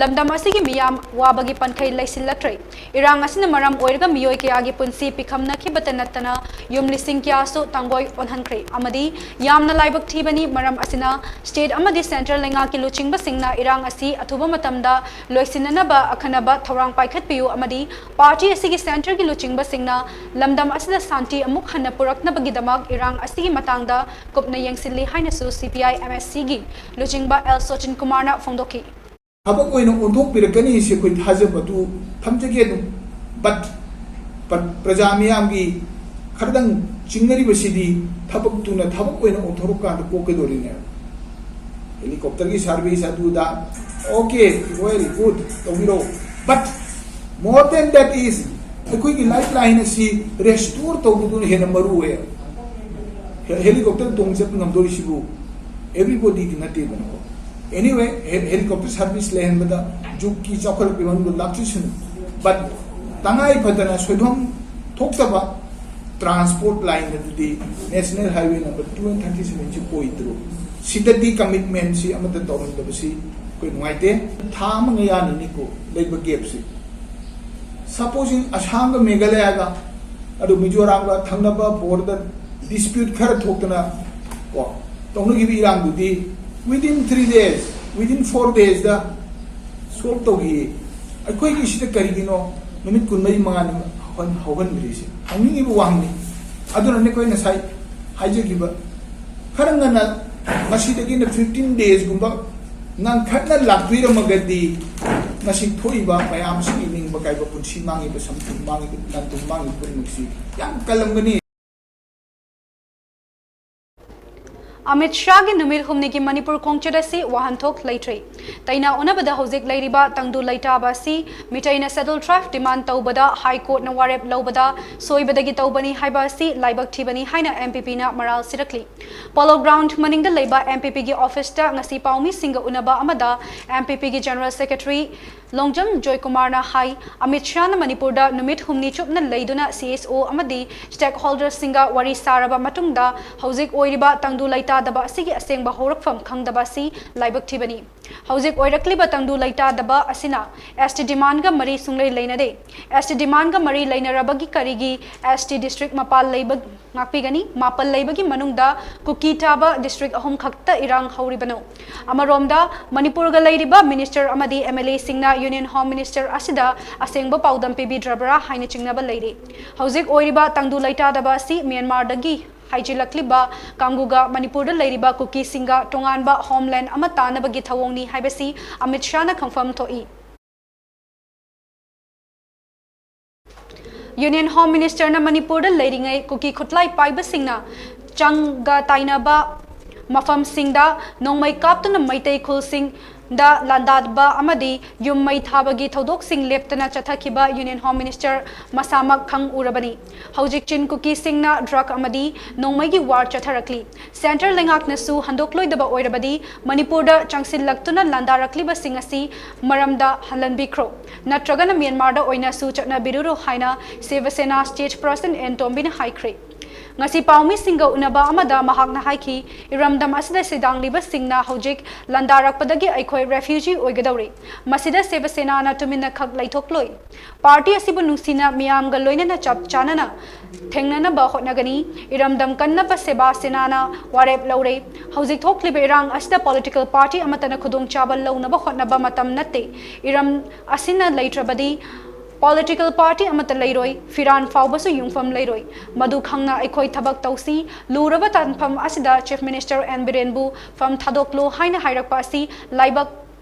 ꯂꯝꯗꯝ ꯑꯁꯤꯒꯤ ꯃꯤꯌꯥꯝ ꯋꯥꯕꯒꯤ ꯄꯟꯈꯩ ꯂꯩꯁꯤꯜꯂꯛꯇ꯭ꯔꯦ꯫ ꯏꯔꯥꯡ ꯑꯁꯤꯅ ꯃꯔꯝ ꯑꯣꯏꯔꯒ ꯃꯤꯑꯣꯏ ꯀꯌꯥꯒꯤ ꯄꯨꯟꯁꯤ ꯄꯤꯈꯝꯅꯈꯤꯕꯇ ꯅꯠꯇꯅ ꯌꯨꯝ ꯂꯤꯁꯤꯡ ꯀꯌꯥꯁꯨ ꯇꯥꯡꯒꯣꯏ ꯑꯣꯟꯍꯟꯈ꯭ꯔꯦ ꯑꯃꯗꯤ ꯌꯥꯝꯅ ꯂꯥꯏꯕꯛ ꯊꯤꯕꯅꯤ꯫ ꯃꯔꯝ ꯑꯁꯤꯅ state ꯑꯃꯗꯤ central ꯂꯩꯉꯥꯛꯀꯤ ꯂꯨꯆꯤꯡꯕꯁꯤꯡꯅ ꯏꯔꯥꯡ ꯑꯁꯤ ꯑꯊꯨꯕ ꯃꯇꯝꯗ ꯂꯣꯏꯁꯤꯟꯅꯅꯕ ꯑꯈꯟꯅꯕ ꯊꯧꯔꯥꯡ ꯄꯥꯏꯈꯠꯄꯤꯌꯨ ꯑꯃꯗꯤ party ꯑꯁꯤꯒꯤ centre ꯒꯤ ꯂꯨꯆꯤꯡꯕꯁꯤꯡꯅ ꯂꯝꯗꯝ ꯑꯁꯤꯗ ꯁꯥꯟꯇꯤ ꯑꯃꯨꯛ ꯍꯟꯅ ꯄꯨꯔꯛꯅꯕꯒꯤꯗꯃꯛ ꯏꯔꯥꯡ ꯑꯁꯤꯒꯤ ꯃꯇꯥꯡꯗ ꯀꯨꯞꯅ ꯌꯦꯡꯁꯤꯜꯂꯤ ꯍꯥꯏꯅꯁꯨ C P I M S C ꯒꯤ ꯂꯨꯆꯤꯡꯕ L ꯁꯣꯆꯤꯟ ꯀꯨꯃꯥꯔꯅ ꯐꯣꯡꯗꯣꯛꯈꯤ꯫ ꯊꯕꯛ ꯑꯣꯏꯅ ꯑꯣꯟꯊꯣꯛꯄꯤꯔꯛꯀꯅꯤ ꯁꯤ ꯑꯩꯈꯣꯏ ꯊꯥꯖꯕꯗꯨ ꯊꯝꯖꯒꯦ ꯑꯗꯨꯝ꯫ But ꯄ꯭ꯔ-, ꯄ꯭ꯔꯖꯥ ꯃꯤꯌꯥꯝꯒꯤ ꯈꯔꯗꯪ ꯆꯤꯡꯅꯔꯤꯕꯁꯤꯗꯤ ꯊꯕꯛꯇꯨꯅ ꯊꯕꯛ ꯑꯣꯏꯅ ꯑꯣꯟꯊꯣꯔꯛꯀꯥꯟꯗ ꯀꯣꯛꯀꯗꯧꯔꯤꯅꯦꯕ꯫ Helicopter ꯒꯤ service ꯑꯗꯨꯗ, okay, well, good, ꯇꯧꯕꯤꯔꯣ꯫ But more than that is, ꯑꯩꯈꯣꯏꯒꯤ lifeline ꯑꯁꯤ restore ꯇꯧꯕꯗꯨꯅ ꯍꯦꯟꯅ ꯃꯔꯨ ꯑꯣꯏ꯫ He-, helicopter ꯇꯣꯡ ꯆꯠꯄ ꯉꯝꯗꯣꯔꯤꯁꯤꯕꯨ everybody D ꯅꯠꯇꯦꯗꯅꯀꯣ꯫ Anyway, he-, helicopter service ꯂꯩꯍꯟꯕꯗ ꯖꯨꯒꯀꯤ ꯆꯥꯎꯈꯠꯂꯛꯄꯒꯤ ꯃꯅꯨꯡꯗ ꯂꯥꯛꯆꯁꯅꯨ꯫ But ꯇꯉꯥꯏ ꯐꯗꯅ ꯁꯣꯏꯐꯝ ꯊꯣꯛꯇꯕ transport line ꯑꯗꯨꯗꯤ National Highway number two and thirty seven ꯁꯤ ꯑꯣꯏꯗ꯭ꯔꯣ? ꯁꯤꯗꯗꯤ commitment ꯁꯤ ꯑꯃꯠꯇ ꯇꯧꯔꯝꯗꯕꯁꯤ ꯑꯩꯈꯣꯏ ꯅꯨꯡꯉꯥꯏꯇꯦ꯫ ꯊꯥ ꯑꯃ ꯉꯌꯥꯅꯤꯅꯤꯀꯣ ꯂꯩꯕ gap ꯁꯤ꯫ Supposing ꯑꯁꯥꯝꯒ ꯃꯦꯘꯥꯂꯌꯥꯒ ꯑꯗꯨ ꯃꯤꯖꯣꯔꯥꯝꯒ ꯊꯪꯅꯕ border dispute ꯈꯔ ꯊꯣꯛꯇꯅ ꯀꯣ ꯇꯧꯅꯈꯤꯕ ꯏꯔꯥꯡꯗꯨꯗꯤ within three days, within four days ꯗ solve ꯇꯧꯈꯤ꯫ ꯑꯩꯈꯣꯏꯒꯤ ꯁꯤꯗ ꯀꯔꯤꯒꯤꯅꯣ ꯅꯨꯃꯤꯠ ꯀꯨꯟꯃꯔꯤ ꯃꯉꯥꯅꯤ ꯍꯧꯍꯟ-, ꯍꯧꯍꯟꯗ꯭ꯔꯤꯁꯦ? ꯍꯪꯅꯤꯡꯉꯤꯕ ꯋꯥꯍꯪꯅꯤ꯫ ꯑꯗꯨꯅꯅꯦ ꯑꯩꯈꯣꯏ ꯉꯁꯥꯏ ꯍꯥꯏꯖꯈꯤꯕ, ꯈꯔ ꯉꯟꯅ ꯉꯁꯤꯗꯒꯤꯅ fifteen days ꯒꯨꯝꯕ ꯉꯟꯈꯠꯅ ꯂꯥꯛꯄꯤꯔꯝꯃꯒꯗꯤ ꯉꯁꯤ ꯊꯣꯛꯏꯕ ꯃꯌꯥꯝꯁꯤꯒꯤ ꯅꯤꯡꯕ ꯀꯥꯏꯕ, ꯄꯨꯟꯁꯤ ꯃꯥꯡꯉꯤꯕ, ꯁꯝꯊꯨꯝ ꯃꯥꯡꯉꯤꯕ, ꯂꯟꯊꯨꯝ ꯃꯥꯡꯉꯤꯕ ꯄꯨꯝꯅꯃꯛꯁꯤ ꯌꯥꯝ ꯀꯜꯂꯝꯒꯅꯤ꯫ ꯑꯃꯤꯠ ꯁꯥꯍꯒꯤ ꯅꯨꯃꯤꯠ ꯍꯨꯝꯅꯤꯒꯤ ꯃꯅꯤꯄꯨꯔ ꯈꯣꯡꯆꯠ ꯑꯁꯤ ꯋꯥꯍꯟꯊꯣꯛ ꯂꯩꯇ꯭ꯔꯦ꯫ ꯇꯩꯅ ꯑꯣꯟꯅꯕꯗ ꯍꯧꯖꯤꯛ ꯂꯩꯔꯤꯕ ꯇꯪꯗꯨ ꯂꯩꯇꯥꯕ ꯑꯁꯤ ꯃꯤꯇꯩꯅ Scheduled Tribe demand ꯇꯧꯕꯗ High Court ꯅ ꯋꯥꯔꯦꯞ ꯂꯧꯕꯗ ꯁꯣꯏꯕꯗꯒꯤ ꯇꯧꯕꯅꯤ ꯍꯥꯏꯕ ꯑꯁꯤ ꯂꯥꯏꯕꯛ ꯊꯤꯕꯅꯤ ꯍꯥꯏꯅ M P P ꯅ ꯃꯔꯥꯜ ꯁꯤꯔꯛꯂꯤ꯫ Polo Ground ꯃꯅꯤꯡꯗ ꯂꯩꯕ M P P ꯒꯤ office ꯇ ꯉꯁꯤ ꯄꯥꯎꯃꯤꯁꯤꯡꯒ ꯎꯅꯕ ꯑꯃꯗ M P P ꯒꯤ General Secretary ꯂꯣꯡꯖꯝ ꯖꯣꯏꯀꯨꯃꯥꯔꯅ ꯍꯥꯏ, ꯑꯃꯤꯠ ꯁꯥꯍꯅ ꯃꯅꯤꯄꯨꯔꯗ ꯅꯨꯃꯤꯠ ꯍꯨꯝꯅꯤ ꯆꯨꯞꯅ ꯂꯩꯗꯨꯅ C S O ꯑꯃꯗꯤ stakeholderꯁꯤꯡꯒ ꯋꯥꯔꯤ ꯁꯥꯔꯕ ꯃꯇꯨꯡꯗ ꯍꯧꯖꯤꯛ ꯑꯣꯏꯔꯤꯕ ꯇꯪꯗꯨ ꯂꯩꯇꯥꯗꯕ ꯑꯁꯤꯒꯤ ꯑꯁꯦꯡꯕ ꯍꯧꯔꯛꯐꯝ ꯈꯪꯗꯕ ꯑꯁꯤ ꯂꯥꯏꯕꯛ ꯊꯤꯕꯅꯤ꯫ ꯍꯧꯖꯤꯛ ꯑꯣꯏꯔꯛꯂꯤꯕ ꯇꯪꯗꯨ ꯂꯩꯇꯥꯗꯕ ꯑꯁꯤꯅ S T demandꯒ ꯃꯔꯤ ꯁꯨꯡꯂꯩ ꯂꯩꯅꯗꯦ꯫ S T demandꯒ ꯃꯔꯤ ꯂꯩꯅꯔꯕꯒꯤ ꯀꯔꯤꯒꯤ S T district ꯃꯄꯥꯜ ꯂꯩꯕ ꯉꯥꯛꯄꯤꯒꯅꯤ꯫ ꯃꯥꯄꯜ ꯂꯩꯕꯒꯤ ꯃꯅꯨꯡꯗ ꯀꯨꯀꯤ ꯇꯥꯕ district ꯑꯍꯨꯝ ꯈꯛꯇ ꯏꯔꯥꯡ ꯍꯧꯔꯤꯕꯅꯣ? ꯑꯃꯔꯣꯝꯗ, ꯃꯅꯤꯄꯨꯔꯒ ꯂꯩꯔꯤꯕ minister ꯑꯃꯗꯤ M L Aꯁꯤꯡꯅ Union Home Minister ꯑꯁꯤꯗ ꯑꯁꯦꯡꯕ ꯄꯥꯎꯗꯝ ꯄꯤꯕꯤꯗ꯭ꯔꯕ꯭ꯔꯥ ꯍꯥꯏꯅ ꯆꯤꯡꯅꯕ ꯂꯩꯔꯤ꯫ ꯍꯧꯖꯤꯛ ꯑꯣꯏꯔꯤꯕ ꯇꯪꯗꯨ ꯂꯩꯇꯥꯗꯕ ꯑꯁꯤ ꯃ꯭ꯌꯥꯟꯃꯥꯔꯗꯒꯤ ꯍꯥꯏꯖꯤꯜꯂꯛꯂꯤꯕ ꯀꯥꯡꯕꯨꯒ ꯃꯅꯤꯄꯨꯔꯗ ꯂꯩꯔꯤꯕ ꯀꯨꯀꯤꯁꯤꯡꯒ ꯇꯣꯉꯥꯟꯕ homeland ꯑꯃ ꯇꯥꯅꯕꯒꯤ ꯊꯧꯑꯣꯡꯅꯤ ꯍꯥꯏꯕꯁꯤ ꯑꯃꯤꯠ ꯁꯥꯍꯅ ꯈꯪꯐꯝ ꯊꯣꯛꯏ꯫ Union Home Ministerꯅ ꯃꯅꯤꯄꯨꯔꯗ ꯂꯩꯔꯤꯉꯩ ꯀꯨꯀꯤ ꯈꯨꯠꯂꯥꯏ ꯄꯥꯏꯕꯁꯤꯡꯅ ꯆꯪꯒ ꯇꯥꯏꯅꯕ ꯃꯐꯝꯁꯤꯡꯗ ꯅꯣꯡꯃꯩ ꯀꯥꯞꯇꯨꯅ ꯃꯩꯇꯩ ꯈꯨꯜꯁꯤꯡꯗ ꯂꯥꯟꯗꯥꯕ ꯑꯃꯗꯤ ꯌꯨꯝ ꯃꯩ ꯊꯥꯕꯒꯤ ꯊꯧꯗꯣꯛꯁꯤꯡ ꯂꯦꯞꯇꯅ ꯆꯠꯊꯈꯤꯕ Union Home Minister ꯃꯁꯥꯃꯛ ꯈꯪ ꯎꯔꯕꯅꯤ꯫ ꯍꯧꯖꯤꯛ ꯆꯤꯟ ꯀꯨꯀꯤꯁꯤꯡꯅ drug ꯑꯃꯗꯤ ꯅꯣꯡꯃꯩꯒꯤ war ꯆꯠꯊꯔꯛꯂꯤ꯫ Centre ꯂꯩꯉꯥꯛꯅꯁꯨ ꯍꯟꯗꯣꯛꯂꯣꯏꯗꯕ ꯑꯣꯏꯔꯕꯗꯤ ꯃꯅꯤꯄꯨꯔꯗ ꯆꯪꯁꯤꯜꯂꯛꯇꯨꯅ ꯂꯥꯟꯗꯥꯔꯛꯂꯤꯕꯁꯤꯡ ꯑꯁꯤ ꯃꯔꯝꯗ ꯍꯜꯍꯟꯕꯤꯈ꯭ꯔꯣ, ꯅꯠꯇ꯭ꯔꯒꯅ ꯃ꯭ꯌꯥꯟꯃꯥꯔꯗ ꯑꯣꯏꯅꯁꯨ ꯆꯠꯅꯕꯤꯔꯨꯔꯣ ꯍꯥꯏꯅ ꯁꯤꯕ ꯁꯦꯅꯥ state president ꯑꯦꯟ ꯇꯣꯝꯕꯤꯅ ꯍꯥꯏꯈ꯭ꯔꯦ꯫ ꯉꯁꯤ ꯄꯥꯎꯃꯤꯁꯤꯡꯒ ꯎꯅꯕ ꯑꯃꯗ ꯃꯍꯥꯛꯅ ꯍꯥꯏꯈꯤ, ꯏꯔꯝꯗꯝ ꯑꯁꯤꯗ ꯁꯤꯗꯥꯡꯂꯤꯕꯁꯤꯡꯅ ꯍꯧꯖꯤꯛ ꯂꯥꯟꯗꯥꯔꯛꯄꯗꯒꯤ ꯑꯩꯈꯣꯏ refugee ꯑꯣꯏꯒꯗꯧꯔꯤ꯫ ꯃꯁꯤꯗ ꯁꯤꯕ ꯁꯦꯅꯥꯅ ꯇꯨꯃꯤꯟꯅ ꯈꯛ ꯂꯩꯊꯣꯛꯂꯣꯏ꯫ Party ꯑꯁꯤꯕꯨ ꯅꯨꯡꯁꯤꯅ ꯃꯤꯌꯥꯝꯒ ꯂꯣꯏꯅꯅ ꯆꯞ ꯆꯥꯅꯅ ꯊꯦꯡꯅꯅꯕ ꯍꯣꯠꯅꯒꯅꯤ꯫ ꯏꯔꯝꯗꯝ ꯀꯟꯅꯕ ꯁꯦꯕꯥ ꯁꯦꯅꯥꯅ ꯋꯥꯔꯦꯞ ꯂꯧꯔꯦ꯫ ꯍꯧꯖꯤꯛ ꯊꯣꯛꯂꯤꯕ ꯏꯔꯥꯡ ꯑꯁꯤꯗ political party ꯑꯃꯠꯇꯅ ꯈꯨꯗꯣꯡꯆꯥꯕ ꯂꯧꯅꯕ ꯍꯣꯠꯅꯕ ꯃꯇꯝ ꯅꯠꯇꯦ꯫ ꯏꯔꯝ ꯑꯁꯤꯅ ꯂꯩꯇ꯭ꯔꯕꯗꯤ political party ꯑꯃꯠꯇ ꯂꯩꯔꯣꯏ, ꯐꯤꯔꯥꯟ ꯐꯥꯎꯕꯁꯨ ꯌꯨꯝꯐꯝ ꯂꯩꯔꯣꯏ꯫ ꯃꯗꯨ ꯈꯪꯅ ꯑꯩꯈꯣꯏ ꯊꯕꯛ ꯇꯧꯁꯤ꯫ ꯂꯨꯔꯕ ꯇꯥꯟꯐꯝ ꯑꯁꯤꯗ Chief Minister ꯑꯦꯟ ꯕꯤꯔꯦꯟꯕꯨ ꯐꯝ ꯊꯥꯗꯣꯛꯂꯣ ꯍꯥꯏꯅ ꯍꯥꯏꯔꯛꯄ ꯑꯁꯤ ꯂꯥꯏꯕꯛ,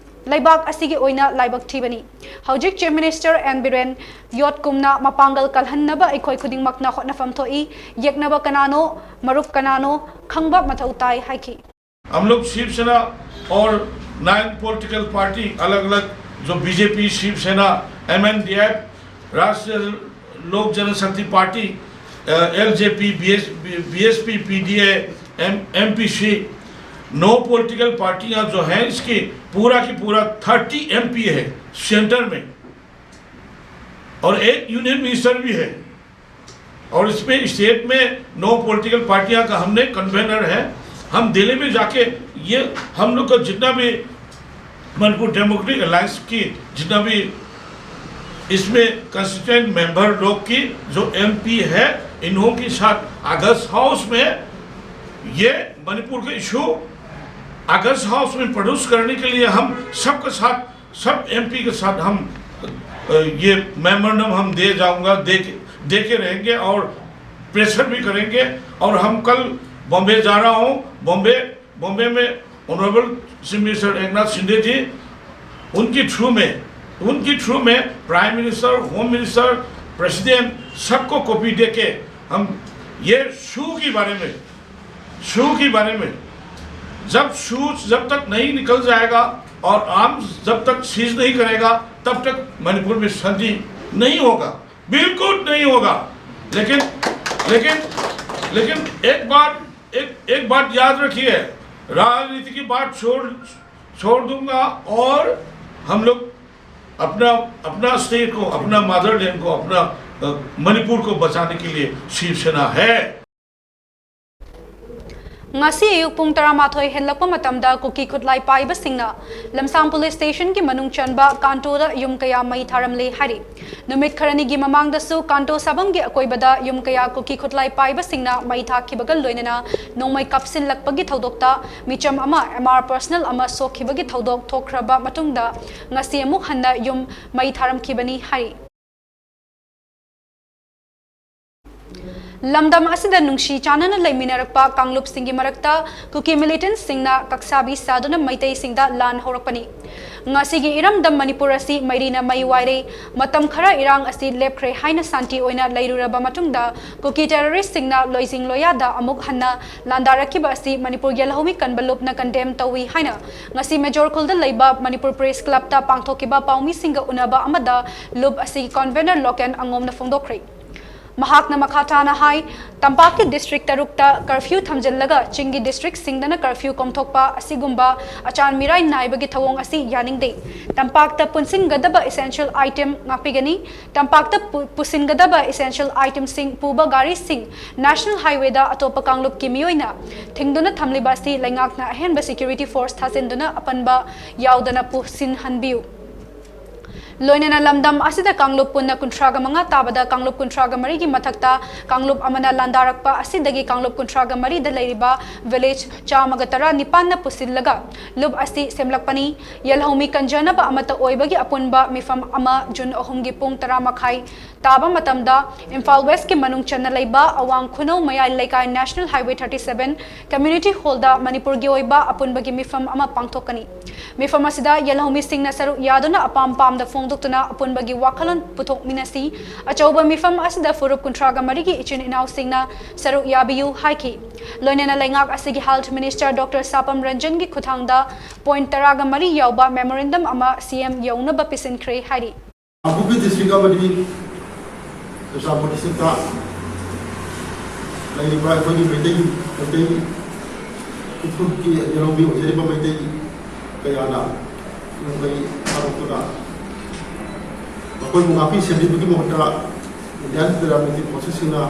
ꯂꯩꯕꯥꯛ ꯑꯁꯤꯒꯤ ꯑꯣꯏꯅ ꯂꯥꯏꯕꯛ ꯊꯤꯕꯅꯤ꯫ ꯍꯧꯖꯤꯛ Chief Minister ꯑꯦꯟ ꯕꯤꯔꯦꯟ ꯌꯣꯠꯀꯨꯝꯅ ꯃꯄꯥꯡꯒꯜ ꯀꯜꯍꯟꯅꯕ ꯑꯩꯈꯣꯏ ꯈꯨꯗꯤꯡꯃꯛꯅ ꯍꯣꯠꯅꯐꯝ ꯊꯣꯛꯏ꯫ ꯌꯦꯛꯅꯕ ꯀꯅꯥꯅꯣ, ꯃꯔꯨꯞ ꯀꯅꯥꯅꯣ ꯈꯪꯕ ꯃꯊꯧ ꯇꯥꯏ ꯍꯥꯏꯈꯤ꯫ हम लोग शिवसेना और नाइन पॉलिटिकल पार्टी अलग अलग, जो BJP, Shiv Sena, MNDF, Rashtriya Lok Janshakti party, LJP, BSP, PDA, M MPC, नौ पॉलिटिकल पार्टियां जो हैं, इसकी पूरा की पूरा थर्टी एमपी है सेंटर में, और एक यूनियन मिनिस्टर भी है। और इसमें स्टेट में नौ पॉलिटिकल पार्टियां का हमने कन्वेनर है। हम दिल्ली में जाके ये हम लोग का जितना भी मणिपुर डेमोक्रेटिक अलायंस की जितना भी इसमें कंस्टिट्यूएंट मेंबर लोग की जो एमपी है, इन्हों के साथ अगस्त हाउस में ये मणिपुर के इशू अगस्त हाउस में प्रोड्यूस करने के लिए हम सबके साथ, सब एमपी के साथ हम अ, ये मेमोरेंडम हम दे जाऊंगा, दे के, दे के रहेंगे और प्रेशर भी करेंगे। और हम कल बॉम्बे जा रहा हूँ। बॉम्बे बॉम्बे में honourable chief minister Eknath Shinde ji, उनकी थ्रू में उनकी थ्रू में prime minister, home minister, president, सबको कॉपी दे के हम ये शू के बारे में शू के बारे में जब शू जब तक नहीं निकल जाएगा और आर्म्स जब तक सीज नहीं करेगा, तब तक मणिपुर में शांति नहीं होगा, बिल्कुल नहीं होगा। लेकिन लेकिन लेकिन एक बात, एक एक बात याद रखिए, राजनीति की बात छोड़ छोड़ दूंगा और हम लोग अपना अपना स्टेट को, अपना मदरलैंड को, अपना अ, मणिपुर को बचाने के लिए शिवसेना है। ꯉꯁꯤ ꯑꯌꯨꯛ ꯄꯨꯡ ꯇꯔꯥꯃꯥꯊꯣꯏ ꯍꯦꯟꯂꯛꯄ ꯃꯇꯝꯗ ꯀꯨꯀꯤ ꯈꯨꯠꯂꯥꯏ ꯄꯥꯏꯕꯁꯤꯡꯅ ꯂꯝꯁꯥꯡ ꯄꯨꯂꯤꯁ ꯁ꯭ꯇꯦꯁꯟꯒꯤ ꯃꯅꯨꯡ ꯆꯟꯕ ꯀꯥꯟꯇꯣꯗ ꯌꯨꯝ ꯀꯌꯥ ꯃꯩ ꯊꯥꯔꯝꯂꯦ ꯍꯥꯏꯔꯤ꯫ ꯅꯨꯃꯤꯠ ꯈꯔꯅꯤꯒꯤ ꯃꯃꯥꯡꯗꯁꯨ ꯀꯥꯟꯇꯣ ꯁꯥꯕꯝꯒꯤ ꯑꯀꯣꯏꯕꯗ ꯌꯨꯝ ꯀꯌꯥ ꯀꯨꯀꯤ ꯈꯨꯠꯂꯥꯏ ꯄꯥꯏꯕꯁꯤꯡꯅ ꯃꯩ ꯊꯥꯈꯤꯕꯒ ꯂꯣꯏꯅꯅ ꯅꯣꯡꯃꯩ ꯀꯥꯞꯁꯤꯜꯂꯛꯄꯒꯤ ꯊꯧꯗꯣꯛꯇ ꯃꯤꯆꯝ ꯑꯃ ꯑꯦꯝ ꯑꯥꯔ ꯄꯔꯁꯅꯦꯜ ꯑꯃ ꯁꯣꯛꯈꯤꯕꯒꯤ ꯊꯧꯗꯣꯛ ꯊꯣꯛꯈ꯭ꯔꯕ ꯃꯇꯨꯡꯗ ꯉꯁꯤ ꯑꯃꯨꯛ ꯍꯟꯅ ꯌꯨꯝ ꯃꯩ ꯊꯥꯔꯝꯈꯤꯕꯅꯤ ꯍꯥꯏꯔꯤ꯫ ꯂꯝꯗꯝ ꯑꯁꯤꯗ ꯅꯨꯡꯁꯤ ꯆꯥꯟꯅꯅ ꯂꯩꯃꯤꯟꯅꯔꯛꯄ ꯀꯥꯡꯂꯨꯞꯁꯤꯡꯒꯤ ꯃꯔꯛꯇ ꯀꯨꯀꯤ ꯃꯤꯂꯤꯇꯦꯟꯠꯁꯤꯡꯅ ꯀꯛꯁꯥꯕꯤ ꯁꯥꯗꯨꯅ ꯃꯩꯇꯩꯁꯤꯡꯗ ꯂꯥꯟ ꯍꯧꯔꯛꯄꯅꯤ꯫ ꯉꯁꯤꯒꯤ ꯏꯔꯝꯗꯝ ꯃꯅꯤꯄꯨꯔ ꯑꯁꯤ ꯃꯩꯔꯤꯅ ꯃꯩ ꯋꯥꯏꯔꯦ꯫ ꯃꯇꯝ ꯈꯔ ꯏꯔꯥꯡ ꯑꯁꯤ ꯂꯦꯞꯈ꯭ꯔꯦ ꯍꯥꯏꯅ ꯁꯥꯟꯇꯤ ꯑꯣꯏꯅ ꯂꯩꯔꯨꯔꯕ ꯃꯇꯨꯡꯗ ꯀꯨꯀꯤ ꯇꯦꯔꯣꯔꯤꯁ꯭ꯠꯁꯤꯡꯅ ꯂꯣꯏꯖꯤꯡ ꯂꯣꯌꯥꯗ ꯑꯃꯨꯛ ꯍꯟꯅ ꯂꯥꯟꯗꯥꯔꯛꯈꯤꯕ ꯑꯁꯤ ꯃꯅꯤꯄꯨꯔ ꯌꯦꯜꯍꯧꯃꯤ ꯀꯟꯕ ꯂꯨꯞꯅ ꯀꯟꯗꯦꯝ ꯇꯧꯏ ꯍꯥꯏꯅ ꯉꯁꯤ ꯃꯦꯖꯣꯔ ꯈꯨꯜꯗ ꯂꯩꯕ ꯃꯅꯤꯄꯨꯔ ꯄ꯭ꯔꯦꯁ ꯀ꯭ꯂꯕꯇ ꯄꯥꯡꯊꯣꯛꯈꯤꯕ ꯄꯥꯎꯃꯤꯁꯤꯡꯒ ꯎꯅꯕ ꯑꯃꯗ ꯂꯨꯞ ꯑꯁꯤꯒꯤ ꯀꯟꯚꯦꯅꯔ ꯂꯣꯀꯦꯟ ꯑꯉꯣꯝꯅ ꯐꯣꯡꯗꯣꯛꯈ꯭ꯔꯦ꯫ ꯃꯍꯥꯛꯅ ꯃꯈꯥ ꯇꯥꯅ ꯍꯥꯏ, ꯇꯝꯄꯥꯛꯀꯤ ꯗꯤꯁꯇ꯭ꯔꯤꯛ ꯇꯔꯨꯛꯇ ꯀꯔꯐ꯭ꯌꯨ ꯊꯝꯖꯤꯜꯂꯒ ꯆꯤꯡꯒꯤ ꯗꯤꯁꯇ꯭ꯔꯤꯛꯁꯤꯡꯗꯅ ꯀꯔꯐ꯭ꯌꯨ ꯀꯣꯝꯊꯣꯛꯄ ꯑꯁꯤꯒꯨꯝꯕ ꯑꯆꯥꯟ ꯃꯤꯔꯥꯏ ꯅꯥꯏꯕꯒꯤ ꯊꯧꯑꯣꯡ ꯑꯁꯤ ꯌꯥꯅꯤꯡꯗꯦ꯫ ꯇꯝꯄꯥꯛꯇ ꯄꯨꯟꯁꯤꯟꯒꯗꯕ essential item ꯉꯥꯛꯄꯤꯒꯅꯤ꯫ ꯇꯝꯄꯥꯛꯇ ꯄꯨ-, ꯄꯨꯁꯤꯟꯒꯗꯕ essential itemꯁꯤꯡ ꯄꯨꯕ ꯒꯥꯔꯤꯁꯤꯡ National Highwayꯗ ꯑꯇꯣꯞꯄ ꯀꯥꯡꯂꯨꯞꯀꯤ ꯃꯤꯑꯣꯏꯅ ꯊꯤꯡꯗꯨꯅ ꯊꯝꯂꯤꯕ ꯑꯁꯤ ꯂꯩꯉꯥꯛꯅ ꯑꯍꯦꯟꯕ security force ꯊꯥꯖꯤꯟꯗꯨꯅ ꯑꯄꯟꯕ ꯌꯥꯎꯗꯅ ꯄꯨꯁꯤꯟꯍꯟꯕꯤꯌꯨ꯫ ꯂꯣꯏꯅꯅ ꯂꯝꯗꯝ ꯑꯁꯤꯗ ꯀꯥꯡꯂꯨꯞ ꯄꯨꯟꯅ ꯀꯨꯟꯊ꯭ꯔꯥꯒ ꯃꯉꯥ ꯇꯥꯕꯗ ꯀꯥꯡꯂꯨꯞ ꯀꯨꯟꯊ꯭ꯔꯥꯒ ꯃꯔꯤꯒꯤ ꯃꯊꯛꯇ ꯀꯥꯡꯂꯨꯞ ꯑꯃꯅ ꯂꯥꯟꯗꯥꯔꯛꯄ ꯑꯁꯤꯗꯒꯤ ꯀꯥꯡꯂꯨꯞ ꯀꯨꯟꯊ꯭ꯔꯥꯒ ꯃꯔꯤꯗ ꯂꯩꯔꯤꯕ village ꯆꯥꯝꯃꯒ ꯇꯔꯥ ꯅꯤꯄꯥꯟꯅ ꯄꯨꯁꯤꯜꯂꯒ ꯂꯨꯞ ꯑꯁꯤ ꯁꯦꯝꯂꯛꯄꯅꯤ꯫ ꯌꯦꯜꯍꯧꯃꯤ ꯀꯟꯖꯅꯕ ꯑꯃꯠꯇ ꯑꯣꯏꯕꯒꯤ ꯑꯄꯨꯟꯕ ꯃꯤꯐꯝ ꯑꯃ ꯖꯨꯟ ꯑꯍꯨꯝꯒꯤ ꯄꯨꯡ ꯇꯔꯥ ꯃꯈꯥꯏ ꯇꯥꯕ ꯃꯇꯝꯗ ꯏꯝꯐꯥꯜ ꯋꯦꯁꯀꯤ ꯃꯅꯨꯡ ꯆꯟꯅ ꯂꯩꯕ ꯑꯋꯥꯡ ꯈꯨꯅꯧ ꯃꯌꯥꯏ ꯂꯩꯀꯥꯏ National Highway thirty seven Community Hallꯗ ꯃꯅꯤꯄꯨꯔꯒꯤ ꯑꯣꯏꯕ ꯑꯄꯨꯟꯕꯒꯤ ꯃꯤꯐꯝ ꯑꯃ ꯄꯥꯡꯊꯣꯛꯀꯅꯤ꯫ ꯃꯤꯐꯝ ꯑꯁꯤꯗ ꯌꯦꯜꯍꯧꯃꯤꯁꯤꯡꯅ ꯁꯔꯨꯛ ꯌꯥꯗꯨꯅ ꯑꯄꯥꯝ ꯄꯥꯝꯗ ꯐꯣꯡꯗꯣꯛꯇꯨꯅ ꯑꯄꯨꯟꯕꯒꯤ ꯋꯥꯈꯜꯂꯣꯟ ꯄꯨꯊꯣꯛꯃꯤꯟꯅꯁꯤ꯫ ꯑꯆꯧꯕ ꯃꯤꯐꯝ ꯑꯁꯤꯗ ꯐꯨꯔꯨꯞ ꯀꯨꯟꯊ꯭ꯔꯥꯒ ꯃꯔꯤꯒꯤ ꯏꯆꯤꯟ ꯏꯅꯥꯎꯁꯤꯡꯅ ꯁꯔꯨꯛ ꯌꯥꯕꯤꯌꯨ ꯍꯥꯏꯈꯤ꯫ ꯂꯣꯏꯅꯅ ꯂꯩꯉꯥꯛ ꯑꯁꯤꯒꯤ Health Minister Doctor ꯁꯥꯄꯝ ꯔꯟꯖꯟꯒꯤ ꯈꯨꯠꯊꯥꯡꯗ point ꯇꯔꯥꯒ ꯃꯔꯤ ꯌꯥꯎꯕ memorandum ꯑꯃ C M ꯌꯧꯅꯕ ꯄꯤꯁꯤꯟꯈ꯭ꯔꯦ ꯍꯥꯏꯔꯤ꯫ ꯀꯥꯡꯄꯣꯛꯄꯤ district ꯑꯃꯗꯤ ꯆꯨꯔꯆꯥꯟꯄꯨꯔ districtꯇ ꯂꯩꯔꯤꯕ ꯑꯩꯈꯣꯏꯒꯤ ꯃꯩꯇꯩ, ꯃꯩꯇꯩ ꯏꯐꯨꯔꯨꯞꯀꯤ ꯌꯦꯜꯍꯧꯃꯤ ꯑꯣꯏꯖꯔꯤꯕ ꯃꯩꯇꯩ ꯀꯌꯥꯅ ꯌꯨꯝ ꯀꯩ ꯊꯥꯗꯣꯛꯇꯨꯅ ꯃꯈꯣꯏꯕꯨ ꯉꯥꯛꯄꯤ ꯁꯦꯟꯕꯤꯕꯒꯤ ꯃꯍꯨꯠꯇ Indian paramilitary forcesꯁꯤꯡꯅ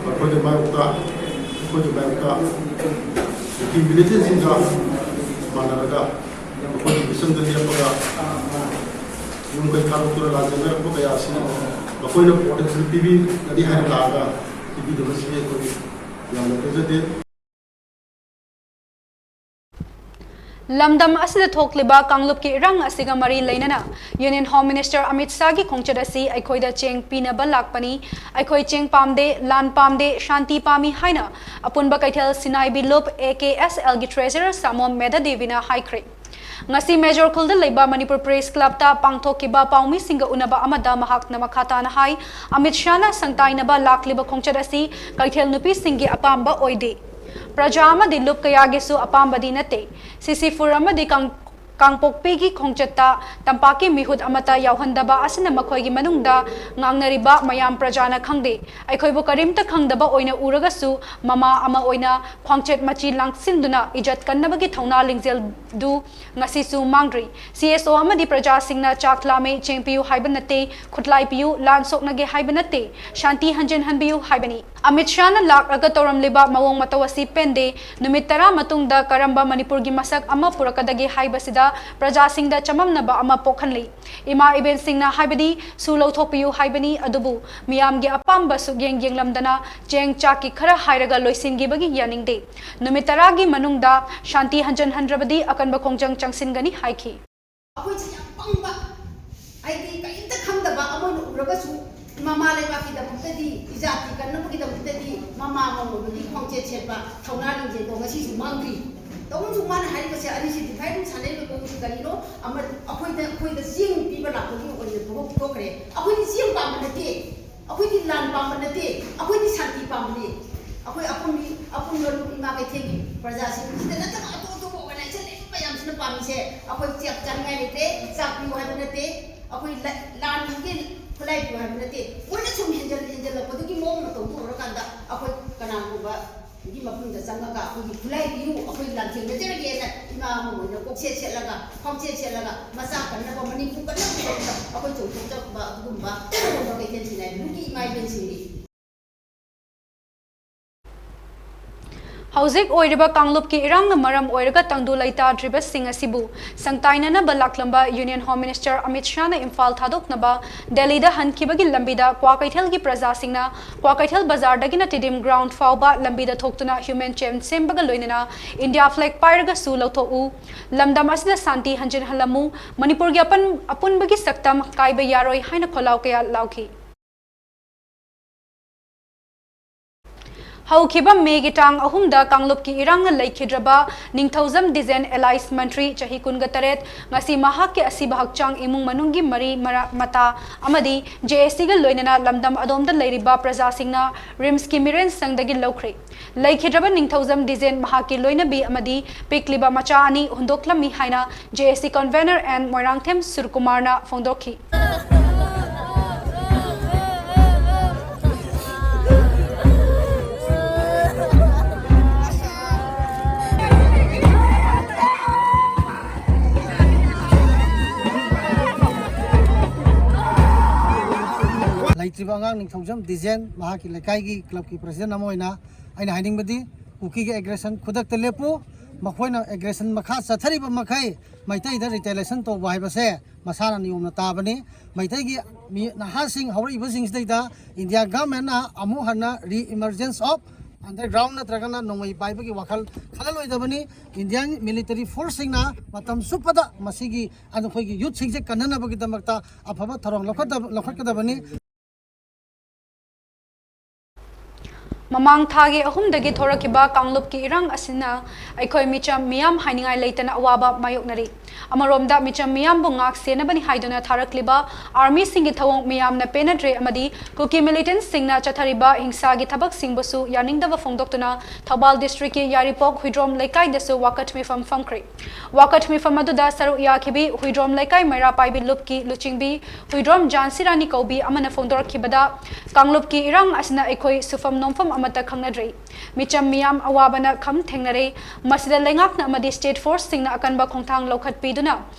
ꯃꯈꯣꯏꯒꯤ ꯃꯥꯌꯣꯛꯇ, ꯃꯈꯣꯏꯒꯤ ꯃꯥꯌꯣꯛꯇ Kuki militantꯁꯤꯡꯒ ꯃꯥꯟꯅꯔꯒ ꯃꯈꯣꯏꯒꯤ ꯃꯤꯆꯪꯗ ꯂꯦꯞꯄꯒ ꯌꯨꯝ ꯀꯩ ꯊꯥꯗꯣꯛꯇꯨꯅ ꯂꯥꯟꯖꯦꯟꯅꯔꯛꯄ ꯀꯌꯥ ꯑꯁꯤ ꯃꯈꯣꯏꯅ protection ꯄꯤꯕꯤꯒꯅꯤ ꯍꯥꯏꯅ ꯂꯥꯛꯑꯒ ꯄꯤꯕꯤꯗꯕꯁꯤ ꯑꯩꯈꯣꯏ ꯌꯥꯝꯅ ꯄꯦꯟꯖꯗꯦ꯫ ꯂꯝꯗꯝ ꯑꯁꯤꯗ ꯊꯣꯛꯂꯤꯕ ꯀꯥꯡꯂꯨꯞꯀꯤ ꯏꯔꯥꯡ ꯑꯁꯤꯒ ꯃꯔꯤ ꯂꯩꯅꯅ Union Home Minister ꯑꯃꯤꯠ ꯁꯥꯍꯒꯤ ꯈꯣꯡꯆꯠ ꯑꯁꯤ ꯑꯩꯈꯣꯏꯗ ꯆꯦꯡ ꯄꯤꯅꯕ ꯂꯥꯛꯄꯅꯤ, ꯑꯩꯈꯣꯏ ꯆꯦꯡ ꯄꯥꯝꯗꯦ, ꯂꯥꯟ ꯄꯥꯝꯗꯦ, ꯁꯥꯟꯇꯤ ꯄꯥꯝꯃꯤ ꯍꯥꯏꯅ ꯑꯄꯨꯟꯕ ꯀꯩꯊꯦꯜ ꯁꯤꯅꯥꯏꯕꯤ ꯂꯨꯞ A K S Lꯒꯤ treasurer ꯁꯥꯃꯣꯝ ꯃꯦꯙꯥ ꯗꯦꯕꯤꯅ ꯍꯥꯏꯈ꯭ꯔꯦ꯫ ꯉꯁꯤ ꯃꯦꯖꯣꯔ ꯈꯨꯜꯗ ꯂꯩꯕ ꯃꯅꯤꯄꯨꯔ Press Clubꯇ ꯄꯥꯡꯊꯣꯛꯈꯤꯕ ꯄꯥꯎꯃꯤꯁꯤꯡꯒ ꯎꯅꯕ ꯑꯃꯗ ꯃꯍꯥꯛꯅ ꯃꯈꯥ ꯇꯥꯅ ꯍꯥꯏ, ꯑꯃꯤꯠ ꯁꯥꯍꯅ ꯁꯪꯇꯥꯏꯅꯕ ꯂꯥꯛꯂꯤꯕ ꯈꯣꯡꯆꯠ ꯑꯁꯤ ꯀꯩꯊꯦꯜ ꯅꯨꯄꯤꯁꯤꯡꯒꯤ ꯑꯄꯥꯝꯕ ꯑꯣꯏꯗꯦ꯫ ꯄ꯭ꯔꯖꯥ ꯑꯃꯗꯤ ꯂꯨꯞ ꯀꯌꯥꯒꯤꯁꯨ ꯑꯄꯥꯝꯕꯗꯤ ꯅꯠꯇꯦ꯫ ꯁꯤꯁꯤꯐꯨꯔ ꯑꯃꯗꯤ ꯀꯥꯡ-, ꯀꯥꯡꯄꯣꯛꯄꯤꯒꯤ ꯈꯣꯡꯆꯠꯇ ꯇꯝꯄꯥꯛꯀꯤ ꯃꯤꯍꯨꯠ ꯑꯃꯠꯇ ꯌꯥꯎꯍꯟꯗꯕ ꯑꯁꯤꯅ ꯃꯈꯣꯏꯒꯤ ꯃꯅꯨꯡꯗ ꯉꯥꯡꯅꯔꯤꯕ ꯃꯌꯥꯝ ꯄ꯭ꯔꯖꯥꯅ ꯈꯪꯗꯦ꯫ ꯑꯩꯈꯣꯏꯕꯨ ꯀꯔꯤꯝꯇ ꯈꯪꯗꯕ ꯑꯣꯏꯅ ꯎꯔꯒꯁꯨ ꯃꯃꯥ ꯑꯃ ꯑꯣꯏꯅ ꯈꯣꯡꯆꯠ ꯃꯆꯤ ꯂꯥꯡꯁꯤꯟꯗꯨꯅ ꯏꯖꯠ ꯀꯟꯅꯕꯒꯤ ꯊꯧꯅꯥ ꯂꯤꯡꯖꯦꯜꯗꯨ ꯉꯁꯤꯁꯨ ꯃꯥꯡꯗ꯭ꯔꯤ꯫ ꯁꯤ ꯑꯦꯁ ꯑꯣ ꯑꯃꯗꯤ ꯄ꯭ꯔꯖꯥꯁꯤꯡꯅ ꯆꯥꯛ ꯂꯥꯝꯃꯦ, ꯆꯦꯡ ꯄꯤꯌꯨ ꯍꯥꯏꯕ ꯅꯠꯇꯦ, ꯈꯨꯠꯂꯥꯏ ꯄꯤꯌꯨ, ꯂꯥꯟ ꯁꯣꯛꯅꯒꯦ ꯍꯥꯏꯕ ꯅꯠꯇꯦ, ꯁꯥꯟꯇꯤ ꯍꯟꯖꯤꯟꯍꯟꯕꯤꯌꯨ ꯍꯥꯏꯕꯅꯤ꯫ ꯑꯃꯤꯠ ꯁꯥꯍꯅ ꯂꯥꯛꯂꯒ ꯇꯧꯔꯝꯂꯤꯕ ꯃꯑꯣꯡ ꯃꯇꯧ ꯑꯁꯤ ꯄꯦꯟꯗꯦ꯫ ꯅꯨꯃꯤꯠ ꯇꯔꯥ ꯃꯇꯨꯡꯗ ꯀꯔꯝꯕ ꯃꯅꯤꯄꯨꯔꯒꯤ ꯃꯁꯛ ꯑꯃ ꯄꯨꯔꯛꯀꯗꯒꯦ ꯍꯥꯏꯕꯁꯤꯗ ꯄ꯭ꯔꯖꯥꯁꯤꯡꯗ ꯆꯃꯝꯅꯕ ꯑꯃ ꯄꯣꯛꯍꯜꯂꯤ꯫ ꯏꯃꯥ ꯏꯕꯦꯟꯁꯤꯡꯅ ꯍꯥꯏꯕꯗꯤ ꯁꯨ ꯂꯧꯊꯣꯛꯄꯤꯌꯨ ꯍꯥꯏꯕꯅꯤ, ꯑꯗꯨꯕꯨ ꯃꯤꯌꯥꯝꯒꯤ ꯑꯄꯥꯝꯕ ꯁꯨꯛꯌꯦꯡ ꯌꯦꯡꯂꯝꯗꯅ ꯆꯦꯡ ꯆꯥꯛꯀꯤ ꯈꯔ ꯍꯥꯏꯔꯒ ꯂꯣꯏꯁꯤꯟꯈꯤꯕꯒꯤ ꯌꯥꯅꯤꯡꯗꯦ꯫ ꯅꯨꯃꯤꯠ ꯇꯔꯥꯒꯤ ꯃꯅꯨꯡꯗ ꯁꯥꯟꯇꯤ ꯍꯟꯖꯤꯟꯍꯟꯗ꯭ꯔꯕꯗꯤ ꯑꯀꯟꯕ ꯈꯣꯡꯖꯪ ꯆꯪꯁꯤꯟꯒꯅꯤ ꯍꯥꯏꯈꯤ꯫ ꯑꯩꯈꯣꯏꯁꯦ ꯌꯥꯝ ꯄꯪꯕ, ꯍꯥꯏꯗꯤ ꯀꯔꯤꯝꯇ ꯈꯪꯗꯕ ꯑꯃ ꯑꯣꯏꯅ ꯎꯔꯒꯁꯨ, ꯃꯃꯥ ꯂꯩꯕꯥꯛꯀꯤꯗꯃꯛꯇꯗꯤ, ꯏꯖꯥꯇꯤ ꯀꯟꯅꯕꯒꯤꯗꯃꯛꯇꯗꯤ ꯃꯃꯥ ꯑꯃ ꯑꯣꯏꯕꯒꯤ ꯈꯣꯡꯆꯦꯠ ꯁꯦꯠꯄ ꯊꯧꯅꯥ ꯂꯤꯡꯖꯦꯜꯗꯣ ꯉꯁꯤꯁꯨ ꯃꯥꯡꯗ꯭ꯔꯤ꯫ ꯇꯧꯕꯁꯨ ꯃꯥꯅ ꯍꯥꯏꯔꯤꯕꯁꯦ, ꯑꯅꯤꯁꯤ divide and ꯁꯥꯟꯅꯔꯤꯕ ꯃꯑꯣꯡꯁꯤ ꯀꯔꯤꯅꯣ? ꯑꯃ, ꯑꯩꯈꯣꯏꯗ, ꯑꯩꯈꯣꯏꯗ ꯆꯦꯡ ꯄꯤꯕ ꯂꯥꯛꯄꯒꯤ ꯑꯣꯏꯅ ꯊꯣꯛ-, ꯊꯣꯛꯈ꯭ꯔꯦ꯫ ꯑꯩꯈꯣꯏꯗꯤ ꯆꯦꯡ ꯄꯥꯝꯕ ꯅꯠꯇꯦ, ꯑꯩꯈꯣꯏꯗꯤ ꯂꯥꯟ ꯄꯥꯝꯕ ꯅꯠꯇꯦ, ꯑꯩꯈꯣꯏꯗꯤ ꯁꯥꯟꯇꯤ ꯄꯥꯝꯕꯅꯤ꯫ ꯑꯩꯈꯣꯏ ꯑꯄꯨꯟꯕꯤ, ꯑꯄꯨꯟꯕ ꯂꯨꯞ ꯏꯃꯥ ꯀꯩꯊꯦꯜꯒꯤ ꯄ꯭ꯔꯖꯥꯁꯤꯡꯁꯤꯗ ꯅꯠꯇꯅ ꯑꯇꯣꯞ ꯑꯇꯣꯞꯄ organization ꯃꯌꯥꯝꯁꯤꯅ ꯄꯥꯝꯃꯤꯁꯦ, ꯑꯩꯈꯣꯏ ꯆꯥꯛ ꯆꯥꯅꯤꯡꯉꯥꯏ ꯂꯩꯇꯦ, ꯆꯥꯛ ꯄꯤꯌꯨ ꯍꯥꯏꯕ ꯅꯠꯇꯦ, ꯑꯩꯈꯣꯏ ꯂ-, ꯂꯥꯟꯒꯤ ꯈꯨꯠꯂꯥꯏ ꯄꯤꯌꯨ ꯍꯥꯏꯕ ꯅꯠꯇꯦ꯫ ꯃꯣꯏꯅ ꯁꯨꯝ ꯍꯦꯟꯖꯜ-, ꯍꯦꯟꯖꯜꯂꯛꯄꯗꯨꯒꯤ ꯃꯑꯣꯡ ꯃꯇꯧꯗꯨ ꯎꯔꯀꯥꯟꯗ ꯑꯩꯈꯣꯏ ꯀꯅꯥꯒꯨꯝꯕ ꯒꯤ ꯃꯐꯝꯗ ꯆꯪꯉꯒ ꯑꯩꯈꯣꯏꯒꯤ ꯈꯨꯠꯂꯥꯏ ꯄꯤꯌꯨ, ꯑꯩꯈꯣꯏ ꯂꯥꯟꯊꯦꯡꯅꯖꯔꯒꯦꯅ ꯏꯃꯥ ꯑꯃ ꯑꯣꯏꯅ ꯀꯣꯛꯁꯦꯠ ꯁꯦꯠꯂꯒ, ꯈ꯭ꯋꯥꯡꯆꯦꯠ ꯁꯦꯠꯂꯒ, ꯃꯆꯥ ꯀꯟꯅꯕ, ꯃꯅꯤꯄꯨꯔ ꯀꯟꯅꯕꯒꯤꯗꯃꯛꯇ ꯑꯩꯈꯣꯏ ꯆꯣꯡꯊꯣꯛꯆꯔꯛꯄ ꯑꯗꯨꯒꯨꯝꯕ ꯑꯄꯨꯟꯕ ꯀꯩꯊꯦꯜ ꯁꯤꯟꯅꯥꯏꯕ ꯂꯨꯞꯀꯤ ꯏꯃꯥ ꯏꯕꯦꯟꯁꯤꯡꯅꯤ꯫ ꯍꯧꯖꯤꯛ ꯑꯣꯏꯔꯤꯕ ꯀꯥꯡꯂꯨꯞꯀꯤ ꯏꯔꯥꯡꯅ ꯃꯔꯝ ꯑꯣꯏꯔꯒ ꯇꯪꯗꯨ ꯂꯩꯇꯥꯗ꯭ꯔꯤꯕꯁꯤꯡ ꯑꯁꯤꯕꯨ ꯁꯪꯇꯥꯏꯅꯅꯕ ꯂꯥꯛꯂꯝꯕ Union Home Minister Amit ꯁꯥꯍꯅ Imphal ꯊꯥꯗꯣꯛꯅꯕ ꯗꯦꯜꯂꯤꯗ ꯍꯟꯈꯤꯕꯒꯤ ꯂꯝꯕꯤꯗ ꯀ꯭ꯋꯥꯀꯩꯊꯦꯜꯒꯤ ꯄ꯭ꯔꯖꯥꯁꯤꯡꯅ ꯀ꯭ꯋꯥꯀꯩꯊꯦꯜ ꯕꯖꯥꯔꯗꯒꯤꯅ ꯇꯤꯗꯤꯝ ground ꯐꯥꯎꯕ ꯂꯝꯕꯤꯗ ꯊꯣꯛꯇꯨꯅ human chain ꯁꯦꯝꯕꯒ ꯂꯣꯏꯅꯅ India flag ꯄꯥꯏꯔꯒꯁꯨ ꯂꯧꯊꯣꯛꯎ, ꯂꯝꯗꯝ ꯑꯁꯤꯗ ꯁꯥꯟꯇꯤ ꯍꯟꯖꯤꯟꯍꯜꯂꯝꯃꯨ, ꯃꯅꯤꯄꯨꯔꯒꯤ ꯑꯄꯟ-, ꯑꯄꯨꯟꯕꯒꯤ ꯁꯛꯇꯝ ꯀꯥꯏꯕ ꯌꯥꯔꯣꯏ ꯍꯥꯏꯅ ꯈꯣꯜꯂꯥꯎ ꯀꯌꯥ ꯂꯥꯎꯈꯤ꯫ ꯍꯧꯈꯤꯕ ꯃꯦꯒꯤ ꯇꯥꯡ ꯑꯍꯨꯝꯗ ꯀꯥꯡꯂꯨꯞꯀꯤ ꯏꯔꯥꯡꯅ ꯂꯩꯈꯤꯗ꯭ꯔꯕ ꯅꯤꯡꯊꯧꯖꯝ ꯗꯤꯖꯦꯟ ꯑꯦꯂꯥꯏꯁ ꯃꯟꯇ꯭ꯔꯤ ꯆꯍꯤ ꯀꯨꯟꯒ ꯇꯔꯦꯠ ꯉꯁꯤ ꯃꯍꯥꯛꯀꯤ ꯑꯁꯤꯕ ꯍꯛꯆꯥꯡ ꯏꯃꯨꯡ ꯃꯅꯨꯡꯒꯤ ꯃꯔꯤ ꯃꯔꯥ- ꯃꯇꯥ ꯑꯃꯗꯤ ꯖꯦ ꯑꯦꯁ ꯁꯤꯒ ꯂꯣꯏꯅꯅ ꯂꯝꯗꯝ ꯑꯗꯣꯝꯗ ꯂꯩꯔꯤꯕ ꯄ꯭ꯔꯖꯥꯁꯤꯡꯅ ꯔꯤꯝꯁꯀꯤ ꯃꯤꯔꯦꯟ ꯁꯪꯗꯒꯤ ꯂꯧꯈ꯭ꯔꯦ꯫ ꯂꯩꯈꯤꯗ꯭ꯔꯕ ꯅꯤꯡꯊꯧꯖꯝ ꯗꯤꯖꯦꯟ, ꯃꯍꯥꯛꯀꯤ ꯂꯣꯏꯅꯕꯤ ꯑꯃꯗꯤ ꯄꯤꯛꯂꯤꯕ ꯃꯆꯥ ꯑꯅꯤ ꯍꯨꯟꯗꯣꯛꯂꯝꯃꯤ ꯍꯥꯏꯅ J S C convener and Moirangthem ꯁꯨꯔꯀꯨꯃꯥꯔꯅ ꯐꯣꯡꯗꯣꯛꯈꯤ꯫ ꯂꯩꯇ꯭ꯔꯤꯕ ꯑꯉꯥꯡ ꯅꯤꯡꯊꯧꯖꯝ ꯗꯤꯖꯦꯟ, ꯃꯍꯥꯛꯀꯤ ꯂꯩꯀꯥꯏꯒꯤ ꯀ꯭ꯂꯕꯀꯤ ꯄ꯭ꯔꯁꯤꯗꯦꯟ ꯑꯃ ꯑꯣꯏꯅ ꯑꯩꯅ ꯍꯥꯏꯅꯤꯡꯕꯗꯤ, ꯀꯨꯀꯤꯒꯤ ꯑꯦꯒ꯭ꯔꯦꯁꯟ ꯈꯨꯗꯛꯇ ꯂꯦꯞꯄꯨ꯫ ꯃꯈꯣꯏꯅ ꯑꯦꯒ꯭ꯔꯦꯁꯟ ꯃꯈꯥ ꯆꯠꯊꯔꯤꯕ ꯃꯈꯩ ꯃꯩꯇꯩꯗ ꯔꯤꯇꯦꯂꯦꯁꯟ ꯇꯧꯕ ꯍꯥꯏꯕꯁꯦ ꯃꯁꯥꯅ ꯅꯤꯌꯣꯝꯅ ꯇꯥꯕꯅꯤ꯫ ꯃꯩꯇꯩꯒꯤ ꯃꯤ, ꯅꯍꯥꯁꯤꯡ ꯍꯧꯔꯛꯏꯕꯁꯤꯡꯁꯤꯗꯩꯗ ꯏꯟꯗꯤꯌꯥ ꯒꯚꯔꯟꯃꯦꯟꯅ ꯑꯃꯨꯛ ꯍꯟꯅ ꯔꯤ ꯏꯃꯔꯖꯦꯟꯁ ꯑꯣꯐ ꯑꯟꯗꯔꯒ꯭ꯔꯥꯎꯟ ꯅꯠꯇ꯭ꯔꯒꯅ ꯅꯣꯡꯃꯩ ꯄꯥꯏꯕꯒꯤ ꯋꯥꯈꯜ ꯈꯜꯂꯂꯣꯏꯗꯕꯅꯤ꯫ ꯏꯟꯗꯤꯌꯥꯟ ꯃꯤꯂꯤꯇꯔꯤ ꯐꯣꯔꯁꯁꯤꯡꯅ ꯃꯇꯝ ꯆꯨꯞꯄꯗ ꯃꯁꯤꯒꯤ ꯑꯩꯈꯣꯏꯒꯤ ꯌꯨꯠꯁꯤꯡꯁꯦ ꯀꯟꯅꯅꯕꯒꯤꯗꯃꯛꯇ ꯑꯐꯕ ꯊꯧꯔꯥꯡ ꯂꯧꯈꯠꯇꯕ-, ꯂꯧꯈꯠꯀꯗꯕꯅꯤ꯫ ꯃꯃꯥꯡ ꯊꯥꯒꯤ ꯑꯍꯨꯝꯗꯒꯤ ꯊꯣꯔꯛꯈꯤꯕ ꯀꯥꯡꯂꯨꯞꯀꯤ ꯏꯔꯥꯡ ꯑꯁꯤꯅ ꯑꯩꯈꯣꯏ ꯃꯤꯆꯝ ꯃꯤꯌꯥꯝ ꯍꯥꯏꯅꯤꯡꯉꯥꯏ ꯂꯩꯇꯅ ꯑꯋꯥꯕ ꯃꯥꯌꯣꯛꯅꯔꯤ꯫ ꯑꯃꯔꯣꯝꯗ, ꯃꯤꯆꯝ ꯃꯤꯌꯥꯝꯕꯨ ꯉꯥꯛ ꯁꯦꯟꯅꯕꯅꯤ ꯍꯥꯏꯗꯨꯅ ꯊꯥꯔꯛꯂꯤꯕ ꯑꯥꯔꯃꯤꯁꯤꯡꯒꯤ ꯊꯧꯑꯣꯡ ꯃꯤꯌꯥꯝꯅ ꯄꯦꯟꯅꯗ꯭ꯔꯦ ꯑꯃꯗꯤ ꯀꯨꯀꯤ ꯃꯤꯂꯤꯇꯦꯟꯠꯁꯤꯡꯅ ꯆꯠꯊꯔꯤꯕ ꯍꯤꯡꯁꯥꯒꯤ ꯊꯕꯛꯁꯤꯡꯕꯨꯁꯨ ꯌꯥꯅꯤꯡꯗꯕ ꯐꯣꯡꯗꯣꯛꯇꯨꯅ ꯊꯧꯕꯥꯜ ꯗꯤꯁꯇ꯭ꯔꯤꯛꯀꯤ ꯌꯥꯏꯔꯤꯄꯣꯛ ꯍꯨꯏꯗ꯭ꯔꯣꯝ ꯂꯩꯀꯥꯏꯗꯁꯨ ꯋꯥꯀꯠ ꯃꯤꯐꯝ ꯐꯝꯈ꯭ꯔꯦ꯫ ꯋꯥꯀꯠ ꯃꯤꯐꯝ ꯑꯗꯨꯗ ꯁꯔꯨꯛ ꯌꯥꯈꯤꯕꯤ ꯍꯨꯏꯗ꯭ꯔꯣꯝ ꯂꯩꯀꯥꯏ ꯃꯩꯔꯥ ꯄꯥꯏꯕꯤ ꯂꯨꯞꯀꯤ ꯂꯨꯆꯤꯡꯕꯤ ꯍꯨꯏꯗ꯭ꯔꯣꯝ ꯖꯥꯟꯁꯤꯔꯥꯅꯤ ꯀꯧꯕꯤ ꯑꯃꯅ ꯐꯣꯡꯗꯣꯔꯛꯈꯤꯕꯗ, ꯀꯥꯡꯂꯨꯞꯀꯤ ꯏꯔꯥꯡ ꯑꯁꯤꯅ ꯑꯩꯈꯣꯏ ꯁꯨꯐꯝ ꯅꯣꯝꯐꯝ ꯑꯃꯠꯇ ꯈꯪꯅꯗ꯭ꯔꯦ꯫ ꯃꯤꯆꯝ ꯃꯤꯌꯥꯝ ꯑꯋꯥꯕꯅ ꯈꯝ ꯊꯦꯡꯅꯔꯦ꯫ ꯃꯁꯤꯗ ꯂꯩꯉꯥꯛꯅ ꯑꯃꯗꯤ ꯁ꯭ꯇꯦꯠ ꯐꯣꯔꯁꯁꯤꯡꯅ ꯑꯀꯟꯕ ꯈꯣꯡꯊꯥꯡ ꯂꯧꯈꯠꯄꯤꯗꯨꯅ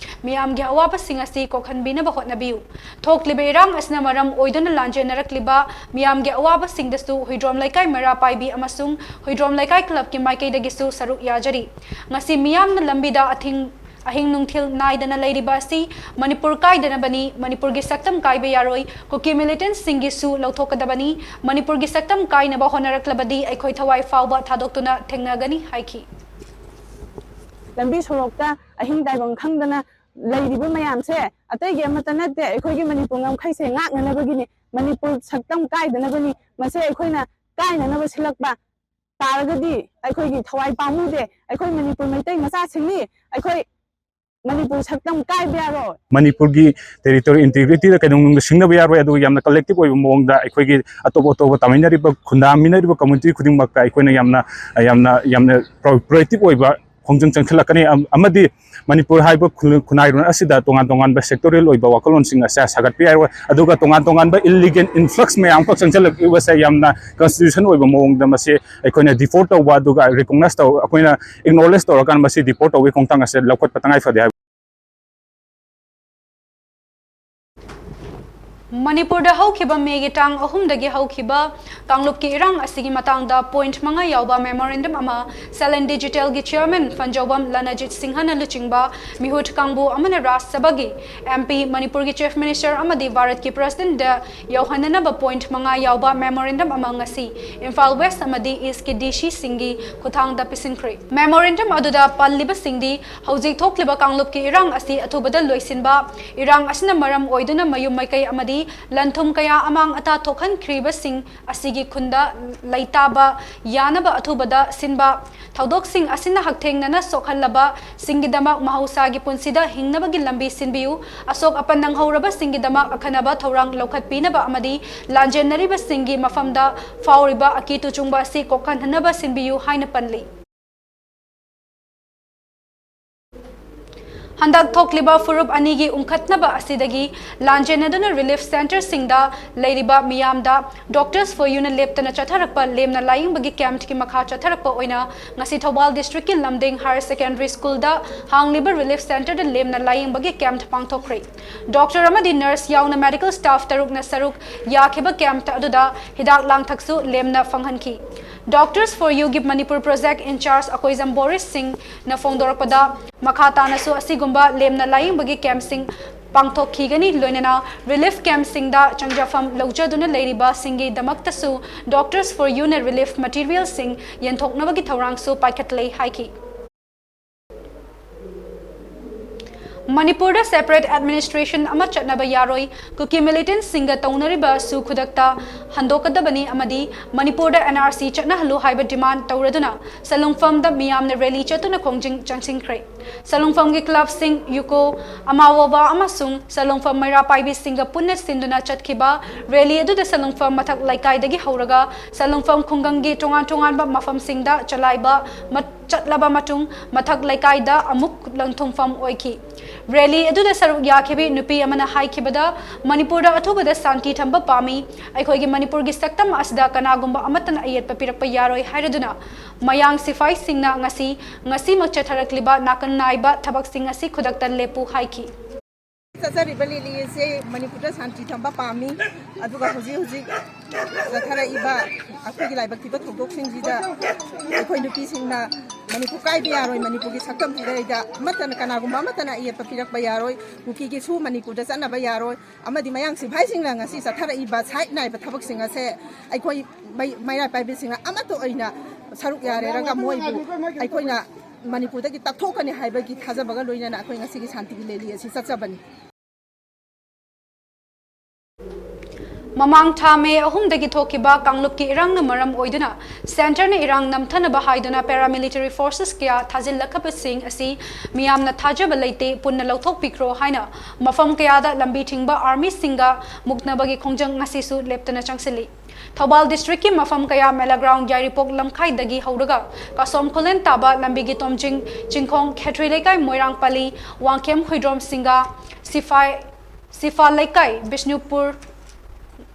ꯃꯤꯌꯥꯝꯒꯤ ꯑꯋꯥꯕꯁꯤꯡ ꯑꯁꯤ ꯀꯣꯛꯍꯟꯕꯤꯅꯕ ꯍꯣꯠꯅꯕꯤꯌꯨ꯫ ꯊꯣꯛꯂꯤꯕ ꯏꯔꯥꯡ ꯑꯁꯤꯅ ꯃꯔꯝ ꯑꯣꯏꯗꯨꯅ ꯂꯥꯟꯖꯦꯟꯅꯔꯛꯂꯤꯕ ꯃꯤꯌꯥꯝꯒꯤ ꯑꯋꯥꯕꯁꯤꯡꯗꯁꯨ ꯍꯨꯏꯗ꯭ꯔꯣꯝ ꯂꯩꯀꯥꯏ ꯃꯩꯔꯥ ꯄꯥꯏꯕꯤ ꯑꯃꯁꯨꯡ ꯍꯨꯏꯗ꯭ꯔꯣꯝ ꯂꯩꯀꯥꯏ ꯀ꯭ꯂꯕꯀꯤ ꯃꯥꯏꯀꯩꯗꯒꯤꯁꯨ ꯁꯔꯨꯛ ꯌꯥꯖꯔꯤ꯫ ꯉꯁꯤ ꯃꯤꯌꯥꯝꯅ ꯂꯝꯕꯤꯗ ꯑꯊꯤꯡ ꯑꯍꯤꯡ ꯅꯨꯡꯊꯤꯜ ꯅꯥꯏꯗꯅ ꯂꯩꯔꯤꯕ ꯑꯁꯤ ꯃꯅꯤꯄꯨꯔ ꯀꯥꯏꯗꯅꯕꯅꯤ꯫ ꯃꯅꯤꯄꯨꯔꯒꯤ ꯁꯛꯇꯝ ꯀꯥꯏꯕ ꯌꯥꯔꯣꯏ꯫ ꯀꯨꯀꯤ ꯃꯤꯂꯤꯇꯦꯟꯠꯁꯤꯡꯒꯤꯁꯨ ꯂꯧꯊꯣꯛꯀꯗꯕꯅꯤ꯫ ꯃꯅꯤꯄꯨꯔꯒꯤ ꯁꯛꯇꯝ ꯀꯥꯏꯅꯕ ꯍꯣꯠꯅꯔꯛꯂꯕꯗꯤ ꯑꯩꯈꯣꯏ ꯊꯋꯥꯏ ꯐꯥꯎꯕ ꯊꯥꯗꯣꯛꯇꯨꯅ ꯊꯦꯡꯅꯒꯅꯤ ꯍꯥꯏꯈꯤ꯫ ꯂꯝꯕꯤ ꯁꯣꯔꯣꯛꯇ ꯑꯍꯤꯡ ꯇꯥꯏꯕꯪ ꯈꯪꯗꯅ ꯂꯩꯔꯤꯕ ꯃꯌꯥꯝꯁꯦ ꯑꯇꯩꯒꯤ ꯑꯃꯠꯇ ꯅꯠꯇꯦ, ꯑꯩꯈꯣꯏꯒꯤ ꯃꯅꯤꯄꯨꯔ ꯉꯝꯈꯩꯁꯦ ꯉꯥꯛꯅꯅꯕꯒꯤꯅꯤ, ꯃꯅꯤꯄꯨꯔ ꯁꯛꯇꯝ ꯀꯥꯏꯗꯅꯕꯅꯤ꯫ ꯃꯁꯤ ꯑꯩꯈꯣꯏꯅ ꯀꯥꯏꯅꯅꯕ ꯁꯤꯜꯂꯛꯄ ꯇꯥꯔꯒꯗꯤ ꯑꯩꯈꯣꯏꯒꯤ ꯊꯋꯥꯏ ꯄꯥꯝꯃꯨꯗꯦ꯫ ꯑꯩꯈꯣꯏ ꯃꯅꯤꯄꯨꯔ ꯃꯩꯇꯩ ꯃꯆꯥꯁꯤꯡꯅꯤ꯫ ꯑꯩꯈꯣꯏ ꯃꯅꯤꯄꯨꯔ ꯁꯛꯇꯝ ꯀꯥꯏꯕ ꯌꯥꯔꯣꯏ꯫ ꯃꯅꯤꯄꯨꯔꯒꯤ territorial integrityꯗ ꯀꯩꯗꯧꯅꯨꯡꯗ ꯁꯤꯡꯅꯕ ꯌꯥꯔꯣꯏ꯫ ꯑꯗꯨꯒ ꯌꯥꯝꯅ collective ꯑꯣꯏꯕ ꯃꯑꯣꯡꯗ ꯑꯩꯈꯣꯏꯒꯤ ꯑꯇꯣꯞ ꯑꯇꯣꯞꯄ ꯇꯥꯃꯤꯟꯅꯔꯤꯕ, ꯈꯨꯟꯗꯥꯃꯤꯟꯅꯔꯤꯕ community ꯈꯨꯗꯤꯡꯃꯛꯇ ꯑꯩꯈꯣꯏꯅ ꯌꯥꯝꯅ, ꯌꯥꯝꯅ, ꯌꯥꯝꯅ pro-, proactive ꯑꯣꯏꯕ ꯈꯣꯡꯖꯪ ꯆꯪꯁꯤꯜꯂꯛꯀꯅꯤ꯫ ꯑꯝ-, ꯑꯃꯗꯤ ꯃꯅꯤꯄꯨꯔ ꯍꯥꯏꯕ ꯈꯨ-, ꯈꯨꯟꯅꯥꯏꯔꯣꯟ ꯑꯁꯤꯗ ꯇꯣꯉꯥꯟ ꯇꯣꯉꯥꯟꯕ sectorial ꯑꯣꯏꯕ ꯋꯥꯈꯜꯂꯣꯟꯁꯤꯡ ꯑꯁꯦ ꯁꯥꯒꯠꯄ ꯌꯥꯔꯣꯏ꯫ ꯑꯗꯨꯒ ꯇꯣꯉꯥꯟ ꯇꯣꯉꯥꯟꯕ illegal influx ꯃꯌꯥꯝ ꯑꯃꯈꯛ ꯆꯪꯁꯤꯜꯂꯛꯂꯤꯕꯁꯦ ꯌꯥꯝꯅ constitution ꯑꯣꯏꯕ ꯃꯑꯣꯡꯗ ꯃꯁꯤ ꯑꯩꯈꯣꯏꯅ deport ꯇꯧꯕ, ꯑꯗꯨꯒ recognize ꯇꯧ-, ꯑꯩꯈꯣꯏꯅ acknowledge ꯇꯧꯔꯀꯥꯟꯗ ꯃꯁꯤ deport ꯇꯧꯕꯒꯤ ꯈꯣꯡꯊꯥꯡ ꯑꯁꯦ ꯂꯧꯈꯠꯄ ꯇꯉꯥꯏ ꯐꯗꯦ ꯍꯥꯏꯕ꯫ ꯃꯅꯤꯄꯨꯔꯗ ꯍꯧꯈꯤꯕ ꯃꯦꯒꯤ ꯇꯥꯡ ꯑꯍꯨꯝꯗꯒꯤ ꯍꯧꯈꯤꯕ ꯀꯥꯡꯂꯨꯞꯀꯤ ꯏꯔꯥꯡ ꯑꯁꯤꯒꯤ ꯃꯇꯥꯡꯗ point ꯃꯉꯥ ꯌꯥꯎꯕ memorandum ꯑꯃ Salon Digitalꯒꯤ chairman ꯐꯟꯖꯧꯕꯝ ꯂꯅꯖꯤꯠ ꯁꯤꯡꯍꯅ ꯂꯨꯆꯤꯡꯕ ꯃꯤꯍꯨꯠ ꯀꯥꯡꯕꯨ ꯑꯃꯅ ꯔꯥꯖ꯭ꯌ ꯁꯚꯥꯒꯤ MP, ꯃꯅꯤꯄꯨꯔꯒꯤ Chief Minister ꯑꯃꯗꯤ ꯚꯥꯔꯠꯀꯤ Presidentꯗ ꯌꯧꯍꯟꯅꯅꯕ point ꯃꯉꯥ ꯌꯥꯎꯕ memorandum ꯑꯃ ꯉꯁꯤ ꯏꯝꯐꯥꯜ West ꯑꯃꯗꯤ Eastꯀꯤ DCꯁꯤꯡꯒꯤ ꯈꯨꯠꯊꯥꯡꯗ ꯄꯤꯁꯤꯟꯈ꯭ꯔꯦ꯫ Memorandum ꯑꯗꯨꯗ ꯄꯜꯂꯤꯕꯁꯤꯡꯗꯤ ꯍꯧꯖꯤꯛ ꯊꯣꯛꯂꯤꯕ ꯀꯥꯡꯂꯨꯞꯀꯤ ꯏꯔꯥꯡ ꯑꯁꯤ ꯑꯊꯨꯕꯗ ꯂꯣꯏꯁꯤꯟꯕ, ꯏꯔꯥꯡ ꯑꯁꯤꯅ ꯃꯔꯝ ꯑꯣꯏꯗꯨꯅ ꯃꯌꯨꯝ ꯃꯀꯩ ꯑꯃꯗꯤ ꯂꯟ ꯊꯨꯝ ꯀꯌꯥ ꯑꯃꯥꯡ ꯑꯇꯥ ꯊꯣꯛꯍꯟꯈ꯭ꯔꯤꯕꯁꯤꯡ ꯑꯁꯤꯒꯤ ꯈꯨꯟꯗ ꯂꯩꯇꯥꯕ ꯌꯥꯅꯕ ꯑꯊꯨꯕꯗ ꯁꯤꯟꯕ, ꯊꯧꯗꯣꯛꯁꯤꯡ ꯑꯁꯤꯅ ꯍꯛꯊꯦꯡꯅꯅ ꯁꯣꯛꯍꯜꯂꯕꯁꯤꯡꯒꯤꯗꯃꯛ ꯃꯍꯧꯁꯥꯒꯤ ꯄꯨꯟꯁꯤꯗ ꯍꯤꯡꯅꯕꯒꯤ ꯂꯝꯕꯤ ꯁꯤꯟꯕꯤꯌꯨ, ꯑꯁꯣꯛ ꯑꯄꯟ ꯅꯪꯍꯧꯔꯕꯁꯤꯡꯒꯤꯗꯃꯛ ꯑꯈꯟꯅꯕ ꯊꯧꯔꯥꯡ ꯂꯧꯈꯠꯄꯤꯅꯕ ꯑꯃꯗꯤ ꯂꯥꯟꯖꯦꯟꯅꯔꯤꯕꯁꯤꯡꯒꯤ ꯃꯐꯝꯗ ꯐꯥꯎꯔꯤꯕ ꯑꯀꯤ ꯇꯨꯆꯨꯡꯕ ꯑꯁꯤ ꯀꯣꯛꯍꯟꯅꯅꯕ ꯁꯤꯟꯕꯤꯌꯨ ꯍꯥꯏꯅ ꯄꯜꯂꯤ꯫ ꯍꯟꯗꯛ ꯊꯣꯛꯂꯤꯕ ꯐꯨꯔꯨꯞ ꯑꯅꯤꯒꯤ ꯎꯪꯈꯠꯅꯕ ꯑꯁꯤꯗꯒꯤ ꯂꯥꯟꯖꯦꯟꯅꯗꯨꯅ relief centreꯁꯤꯡꯗ ꯂꯩꯔꯤꯕ ꯃꯤꯌꯥꯝꯗ Doctors for Youꯅ ꯂꯦꯞꯇꯅ ꯆꯠꯊꯔꯛꯄ ꯂꯦꯝꯅ ꯂꯥꯌꯦꯡꯕꯒꯤ campꯀꯤ ꯃꯈꯥ ꯆꯠꯊꯔꯛꯄ ꯑꯣꯏꯅ ꯉꯁꯤ ꯊꯧꯕꯥꯜ districtꯀꯤ ꯂꯝꯗꯤꯡ Higher Secondary Schoolꯗ ꯍꯥꯡꯂꯤꯕ relief centreꯗ ꯂꯦꯝꯅ ꯂꯥꯌꯦꯡꯕꯒꯤ camp ꯄꯥꯡꯊꯣꯛꯈ꯭ꯔꯦ꯫ Doctor ꯑꯃꯗꯤ nurse ꯌꯥꯎꯅ medical staff ꯇꯔꯨꯛꯅ ꯁꯔꯨꯛ ꯌꯥꯈꯤꯕ camp ꯑꯗꯨꯗ ꯍꯤꯗꯥꯛ ꯂꯥꯡꯊꯛꯁꯨ ꯂꯦꯝꯅ ꯐꯪꯍꯟꯈꯤ꯫ Doctors for Youꯒꯤ Manipur project in charge Akoijam ꯕꯣꯔꯤꯁ ꯁꯤꯡꯅ ꯐꯣꯡꯗꯣꯔꯛꯄꯗ, ꯃꯈꯥ ꯇꯥꯅꯁꯨ ꯑꯁꯤꯒꯨꯝꯕ ꯂꯦꯝꯅ ꯂꯥꯌꯦꯡꯕꯒꯤ campꯁꯤꯡ ꯄꯥꯡꯊꯣꯛꯈꯤꯒꯅꯤ, ꯂꯣꯏꯅꯅ relief campꯁꯤꯡꯗ ꯆꯪꯖꯐꯝ ꯂꯧꯖꯗꯨꯅ ꯂꯩꯔꯤꯕꯁꯤꯡꯒꯤꯗꯃꯛꯇꯁꯨ Doctors for Youꯅ relief materialꯁꯤꯡ ꯌꯦꯟꯊꯣꯛꯅꯕꯒꯤ ꯊꯧꯔꯥꯡꯁꯨ ꯄꯥꯏꯈꯠꯂꯦ ꯍꯥꯏꯈꯤ꯫ ꯃꯅꯤꯄꯨꯔꯗ separate administration ꯑꯃ ꯆꯠꯅꯕ ꯌꯥꯔꯣꯏ, ꯀꯨꯀꯤ militantꯁꯤꯡꯒ ꯇꯧꯅꯔꯤꯕ ꯑꯁꯨ ꯈꯨꯗꯛꯇ ꯍꯟꯗꯣꯛꯀꯗꯕꯅꯤ ꯑꯃꯗꯤ ꯃꯅꯤꯄꯨꯔꯗ NRC ꯆꯠꯅꯍꯜꯂꯨ ꯍꯥꯏꯕ demand ꯇꯧꯔꯗꯨꯅ ꯁꯂꯨꯡꯐꯝꯗ ꯃꯤꯌꯥꯝꯅ rally ꯆꯠꯇꯨꯅ ꯈꯣꯡꯖꯪ ꯆꯪꯁꯤꯟꯈ꯭ꯔꯦ꯫ ꯁꯂꯨꯡꯐꯝꯒꯤ clubꯁꯤꯡ, ꯌꯨꯀꯣ, ꯑꯃꯥꯋꯣꯕꯥ ꯑꯃꯁꯨꯡ ꯁꯂꯨꯡꯐꯝ ꯃꯩꯔꯥ ꯄꯥꯏꯕꯤꯁꯤꯡꯒ ꯄꯨꯟꯅ ꯁꯤꯟꯗꯨꯅ ꯆꯠꯈꯤꯕ rally ꯑꯗꯨꯗ ꯁꯂꯨꯡꯐꯝ ꯃꯊꯛ ꯂꯩꯀꯥꯏꯗꯒꯤ ꯍꯧꯔꯒ ꯁꯂꯨꯡꯐꯝ ꯈꯨꯡꯒꯪꯒꯤ ꯇꯣꯉꯥꯟ ꯇꯣꯉꯥꯟꯕ ꯃꯐꯝꯁꯤꯡꯗ ꯆꯂꯥꯏꯕ ꯃꯠ-, ꯆꯠꯂꯕ ꯃꯇꯨꯡ ꯃꯊꯛ ꯂꯩꯀꯥꯏꯗ ꯑꯃꯨꯛ ꯂꯪꯊꯨꯡꯐꯝ ꯑꯣꯏꯈꯤ꯫ Rally ꯑꯗꯨꯗ ꯁꯔꯨꯛ ꯌꯥꯈꯤꯕꯤ ꯅꯨꯄꯤ ꯑꯃꯅ ꯍꯥꯏꯈꯤꯕꯗ, ꯃꯅꯤꯄꯨꯔꯗ ꯑꯊꯨꯕꯗ ꯁꯥꯟꯇꯤ ꯊꯝꯕ ꯄꯥꯝꯃꯤ꯫ ꯑꯩꯈꯣꯏꯒꯤ ꯃꯅꯤꯄꯨꯔꯒꯤ ꯁꯛꯇꯝ ꯑꯁꯤꯗ ꯀꯅꯥꯒꯨꯝꯕ ꯑꯃꯠꯇꯅ ꯑꯌꯦꯠꯄ ꯄꯤꯔꯛꯄ ꯌꯥꯔꯣꯏ ꯍꯥꯏꯔꯗꯨꯅ ꯃꯌꯥꯡ ꯁꯤꯐꯥꯏꯁꯤꯡꯅ ꯉꯁꯤ, ꯉꯁꯤꯃꯛ ꯆꯠꯊꯔꯛꯂꯤꯕ ꯅꯥꯀꯟ ꯅꯥꯏꯕ ꯊꯕꯛꯁꯤꯡ ꯑꯁꯤ ꯈꯨꯗꯛꯇ ꯂꯦꯞꯄꯨ ꯍꯥꯏꯈꯤ꯫ ꯆꯠꯆꯔꯤꯕ rally ꯑꯁꯤ ꯃꯅꯤꯄꯨꯔꯗ ꯁꯥꯟꯇꯤ ꯊꯝꯕ ꯄꯥꯝꯃꯤ, ꯑꯗꯨꯒ ꯍꯧꯖꯤꯛ ꯍꯧꯖꯤꯛ ꯆꯠꯊꯔꯛꯏꯕ ꯑꯩꯈꯣꯏꯒꯤ ꯂꯥꯏꯕꯛ ꯊꯤꯕ ꯊꯧꯗꯣꯛꯁꯤꯡꯁꯤꯗ ꯑꯩꯈꯣꯏ ꯅꯨꯄꯤꯁꯤꯡꯅ ꯃꯅꯤꯄꯨꯔ ꯀꯥꯏꯕ ꯌꯥꯔꯣꯏ, ꯃꯅꯤꯄꯨꯔꯒꯤ ꯁꯛꯇꯝꯁꯤꯗꯩꯗ ꯑꯃꯠꯇꯅ, ꯀꯅꯥꯒꯨꯝꯕ ꯑꯃꯠꯇꯅ ꯑꯌꯦꯠꯄ ꯄꯤꯔꯛꯄ ꯌꯥꯔꯣꯏ, ꯀꯨꯀꯤꯒꯤꯁꯨ ꯃꯅꯤꯄꯨꯔꯗ ꯆꯠꯅꯕ ꯌꯥꯔꯣꯏ, ꯑꯃꯗꯤ ꯃꯌꯥꯡ ꯁꯤꯐꯥꯏꯁꯤꯡꯅ ꯉꯁꯤ ꯆꯠꯊꯔꯛꯏꯕ ꯁꯥꯏꯠ ꯅꯥꯏꯕ ꯊꯕꯛꯁꯤꯡ ꯑꯁꯦ ꯑꯩꯈꯣꯏ ꯃꯩ-, ꯃꯩꯔꯥ ꯄꯥꯏꯕꯤꯁꯤꯡꯅ ꯑꯃꯠꯇ ꯑꯣꯏꯅ ꯁꯔꯨꯛ ꯌꯥꯔꯦꯔꯒ ꯃꯣꯏꯕꯨ ꯑꯩꯈꯣꯏꯅ ꯃꯅꯤꯄꯨꯔꯗꯒꯤ ꯇꯛꯊꯣꯛꯀꯅꯤ ꯍꯥꯏꯕꯒꯤ ꯊꯥꯖꯕꯒ ꯂꯣꯏꯅꯅ ꯑꯩꯈꯣꯏ ꯉꯁꯤꯒꯤ ꯁꯥꯟꯇꯤꯒꯤ rally ꯑꯁꯤ ꯆꯠꯆꯕꯅꯤ꯫ ꯃꯃꯥꯡ ꯊꯥ ꯃꯦ ꯑꯍꯨꯝꯗꯒꯤ ꯊꯣꯛꯈꯤꯕ ꯀꯥꯡꯂꯨꯞꯀꯤ ꯏꯔꯥꯡꯅ ꯃꯔꯝ ꯑꯣꯏꯗꯨꯅ centreꯅ ꯏꯔꯥꯡ ꯅꯝꯊꯅꯕ ꯍꯥꯏꯗꯨꯅ paramilitary forces ꯀꯌꯥ ꯊꯥꯖꯤꯜꯂꯛꯈꯤꯕꯁꯤꯡ ꯑꯁꯤ ꯃꯤꯌꯥꯝꯅ ꯊꯥꯖꯕ ꯂꯩꯇꯦ, ꯄꯨꯟꯅ ꯂꯧꯊꯣꯛꯄꯤꯈ꯭ꯔꯣ ꯍꯥꯏꯅ ꯃꯐꯝ ꯀꯌꯥꯗ ꯂꯝꯕꯤ ꯊꯤꯡꯕ armyꯁꯤꯡꯒ ꯃꯨꯛꯅꯕꯒꯤ ꯈꯣꯡꯖꯪ ꯉꯁꯤꯁꯨ ꯂꯦꯞꯇꯅ ꯆꯪꯁꯤꯜꯂꯤ꯫ ꯊꯧꯕꯥꯜ districtꯀꯤ ꯃꯐꯝ ꯀꯌꯥ, ꯃꯦꯂꯥꯒ꯭ꯔꯥꯎꯟ, ꯌꯥꯏꯔꯤꯄꯣꯛ ꯂꯝꯈꯥꯏꯗꯒꯤ ꯍꯧꯔꯒ ꯀꯥꯁꯣꯝ ꯈꯨꯂꯦꯟ ꯇꯥꯕ ꯂꯝꯕꯤꯒꯤ ꯇꯣꯝꯖꯤꯡ ꯆꯤꯡꯈꯣꯡ, ꯈꯦꯇ꯭ꯔꯤ ꯂꯩꯀꯥꯏ, ꯃꯣꯏꯔꯥꯡ ꯄꯜꯂꯤ, ꯋꯥꯡꯈꯦꯝ ꯍꯨꯏꯗ꯭ꯔꯣꯝ ꯁꯤꯡꯒꯥ, ꯁꯤꯐꯥꯏ, ꯁꯤꯐꯥ ꯂꯩꯀꯥꯏ, ꯕꯤꯁꯅꯨꯄꯨꯔ,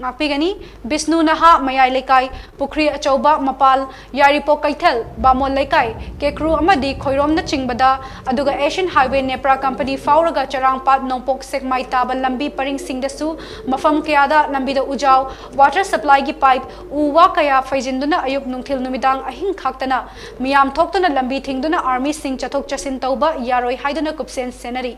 ꯉꯥꯛꯄꯤꯒꯅꯤ, ꯕꯤꯁꯅꯨ ꯅꯍꯥ, ꯃꯌꯥꯏ ꯂꯩꯀꯥꯏ, ꯄꯨꯈ꯭ꯔꯤ ꯑꯆꯧꯕ, ꯃꯄꯥꯜ, ꯌꯥꯏꯔꯤꯄꯣꯛ ꯀꯩꯊꯦꯜ, ꯕꯥꯃꯣꯟ ꯂꯩꯀꯥꯏ, ꯀꯦꯀ꯭ꯔꯨ ꯑꯃꯗꯤ ꯈꯣꯏꯔꯣꯝꯅꯆꯤꯡꯕꯗ, ꯑꯗꯨꯒ Asian Highway ꯅꯦꯄ꯭ꯔꯥ company ꯐꯥꯎꯔꯒ ꯆꯔꯥꯡꯄꯥꯠ, ꯅꯣꯡꯄꯣꯛ ꯁꯦꯛꯃꯥꯏ ꯇꯥꯕ ꯂꯝꯕꯤ ꯄꯔꯤꯡꯁꯤꯡꯗꯁꯨ ꯃꯐꯝ ꯀꯌꯥꯗ ꯂꯝꯕꯤꯗ ꯎꯖꯥꯎ, water supplyꯒꯤ pipe, ꯎ ꯋꯥ ꯀꯌꯥ ꯐꯩꯖꯤꯟꯗꯨꯅ ꯑꯌꯨꯛ ꯅꯨꯡꯊꯤꯜ ꯅꯨꯃꯤꯗꯥꯡ ꯑꯍꯤꯡ ꯈꯥꯛꯇꯅ ꯃꯤꯌꯥꯝ ꯊꯣꯛꯇꯨꯅ ꯂꯝꯕꯤ ꯊꯤꯡꯗꯨꯅ armyꯁꯤꯡ ꯆꯠꯊꯣꯛ ꯆꯠꯁꯤꯟ ꯇꯧꯕ ꯌꯥꯔꯣꯏ ꯍꯥꯏꯗꯨꯅ ꯀꯨꯞꯁꯦꯟ ꯁꯦꯟꯅꯔꯤ꯫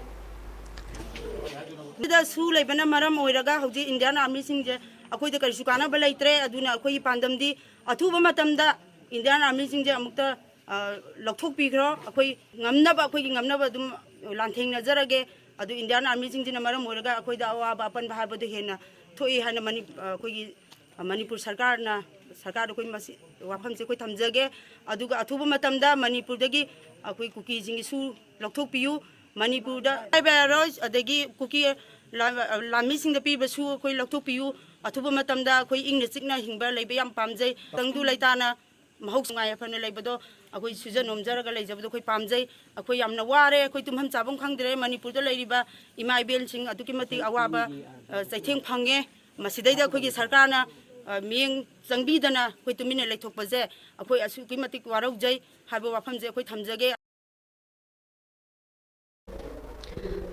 ꯁꯤꯗ ꯁꯨ ꯂꯩꯕꯅ ꯃꯔꯝ ꯑꯣꯏꯔꯒ ꯍꯧꯖꯤꯛ Indian armyꯁꯤꯡꯁꯦ ꯑꯩꯈꯣꯏꯗ ꯀꯔꯤꯁꯨ ꯀꯥꯟꯅꯕ ꯂꯩꯇ꯭ꯔꯦ꯫ ꯑꯗꯨꯅ ꯑꯩꯈꯣꯏꯒꯤ ꯄꯥꯟꯗꯝꯗꯤ ꯑꯊꯨꯕ ꯃꯇꯝꯗ Indian armyꯁꯤꯡꯁꯦ ꯑꯃꯨꯛꯇ, ꯑ, ꯂꯧꯊꯣꯛꯄꯤꯈ꯭ꯔꯣ꯫ ꯑꯩꯈꯣꯏ ꯉꯝꯅꯕ, ꯑꯩꯈꯣꯏꯒꯤ ꯉꯝꯅꯕ ꯑꯗꯨꯝ ꯂꯥꯟꯊꯦꯡꯅꯖꯔꯒꯦ꯫ ꯑꯗꯨ ꯏꯟꯗꯤꯌꯥꯟ ꯑꯥꯔꯃꯤꯁꯤꯡꯁꯤꯅ ꯃꯔꯝ ꯑꯣꯏꯔꯒ ꯑꯩꯈꯣꯏꯗ ꯑꯋꯥꯕ ꯑꯄꯟꯕ ꯍꯥꯏꯕꯗꯨ ꯍꯦꯟꯅ ꯊꯣꯛꯏ ꯍꯥꯏꯅ ꯃꯅꯤ-, ꯑꯩꯈꯣꯏꯒꯤ ꯃꯅꯤꯄꯨꯔ ꯁꯔꯀꯥꯔꯅ, ꯁꯔꯀꯥꯔꯗ ꯑꯩꯈꯣꯏ ꯃꯁꯤ ꯋꯥꯐꯝꯁꯦ ꯑꯩꯈꯣꯏ ꯊꯝꯖꯒꯦ꯫ ꯑꯗꯨꯒ ꯑꯊꯨꯕ ꯃꯇꯝꯗ ꯃꯅꯤꯄꯨꯔꯗꯒꯤ ꯑꯩꯈꯣꯏ ꯀꯨꯀꯤꯁꯤꯡꯒꯤꯁꯨ ꯂꯧꯊꯣꯛꯄꯤꯌꯨ꯫ ꯃꯅꯤꯄꯨꯔꯗ ꯍꯥꯏꯕ ꯌꯥꯔꯣꯏ, ꯑꯗꯒꯤ ꯀꯨꯀꯤ ꯂꯥ-, ꯂꯥꯟꯃꯤꯁꯤꯡꯗ ꯄꯤꯕꯁꯨ ꯑꯩꯈꯣꯏ ꯂꯧꯊꯣꯛꯄꯤꯌꯨ꯫ ꯑꯊꯨꯕ ꯃꯇꯝꯗ ꯑꯩꯈꯣꯏ ꯏꯪꯅ ꯆꯤꯛꯅ ꯍꯤꯡꯕ ꯂꯩꯕ ꯌꯥꯝ ꯄꯥꯝꯖꯩ꯫ ꯇꯪꯗꯨ ꯂꯩꯇꯥꯅ ꯃꯍꯧ ꯅꯨꯡꯉꯥꯏ ꯌꯥꯏꯐꯅ ꯂꯩꯕꯗꯣ ꯑꯩꯈꯣꯏ ꯁꯤꯖ ꯅꯣꯝꯖꯔꯒ ꯂꯩꯖꯕꯗꯣ ꯑꯩꯈꯣꯏ ꯄꯥꯝꯖꯩ꯫ ꯑꯩꯈꯣꯏ ꯌꯥꯝꯅ ꯋꯥꯔꯦ꯫ ꯑꯩꯈꯣꯏ ꯇꯨꯝꯐꯝ ꯆꯥꯐꯝ ꯈꯪꯗ꯭ꯔꯦ꯫ ꯃꯅꯤꯄꯨꯔꯗ ꯂꯩꯔꯤꯕ ꯏꯃꯥ ꯏꯕꯦꯜꯁꯤꯡ ꯑꯗꯨꯛꯀꯤ ꯃꯇꯤꯛ ꯑꯋꯥꯕ, ꯑ, ꯆꯩꯊꯦꯡ ꯐꯪꯉꯦ꯫ ꯃꯁꯤꯗꯩꯗ ꯑꯩꯈꯣꯏꯒꯤ ꯁꯔꯀꯥꯔꯅ, ꯑ, ꯃꯤꯠꯌꯦꯡ ꯆꯪꯕꯤꯗꯅ ꯑꯩꯈꯣꯏ ꯇꯨꯃꯤꯟꯅ ꯂꯩꯊꯣꯛꯄꯁꯦ ꯑꯩꯈꯣꯏ ꯑꯁꯨꯛꯀꯤ ꯃꯇꯤꯛ ꯋꯥꯔꯧꯖꯩ ꯍꯥꯏꯕ ꯋꯥꯐꯝꯁꯦ ꯑꯩꯈꯣꯏ ꯊꯝꯖꯒꯦ꯫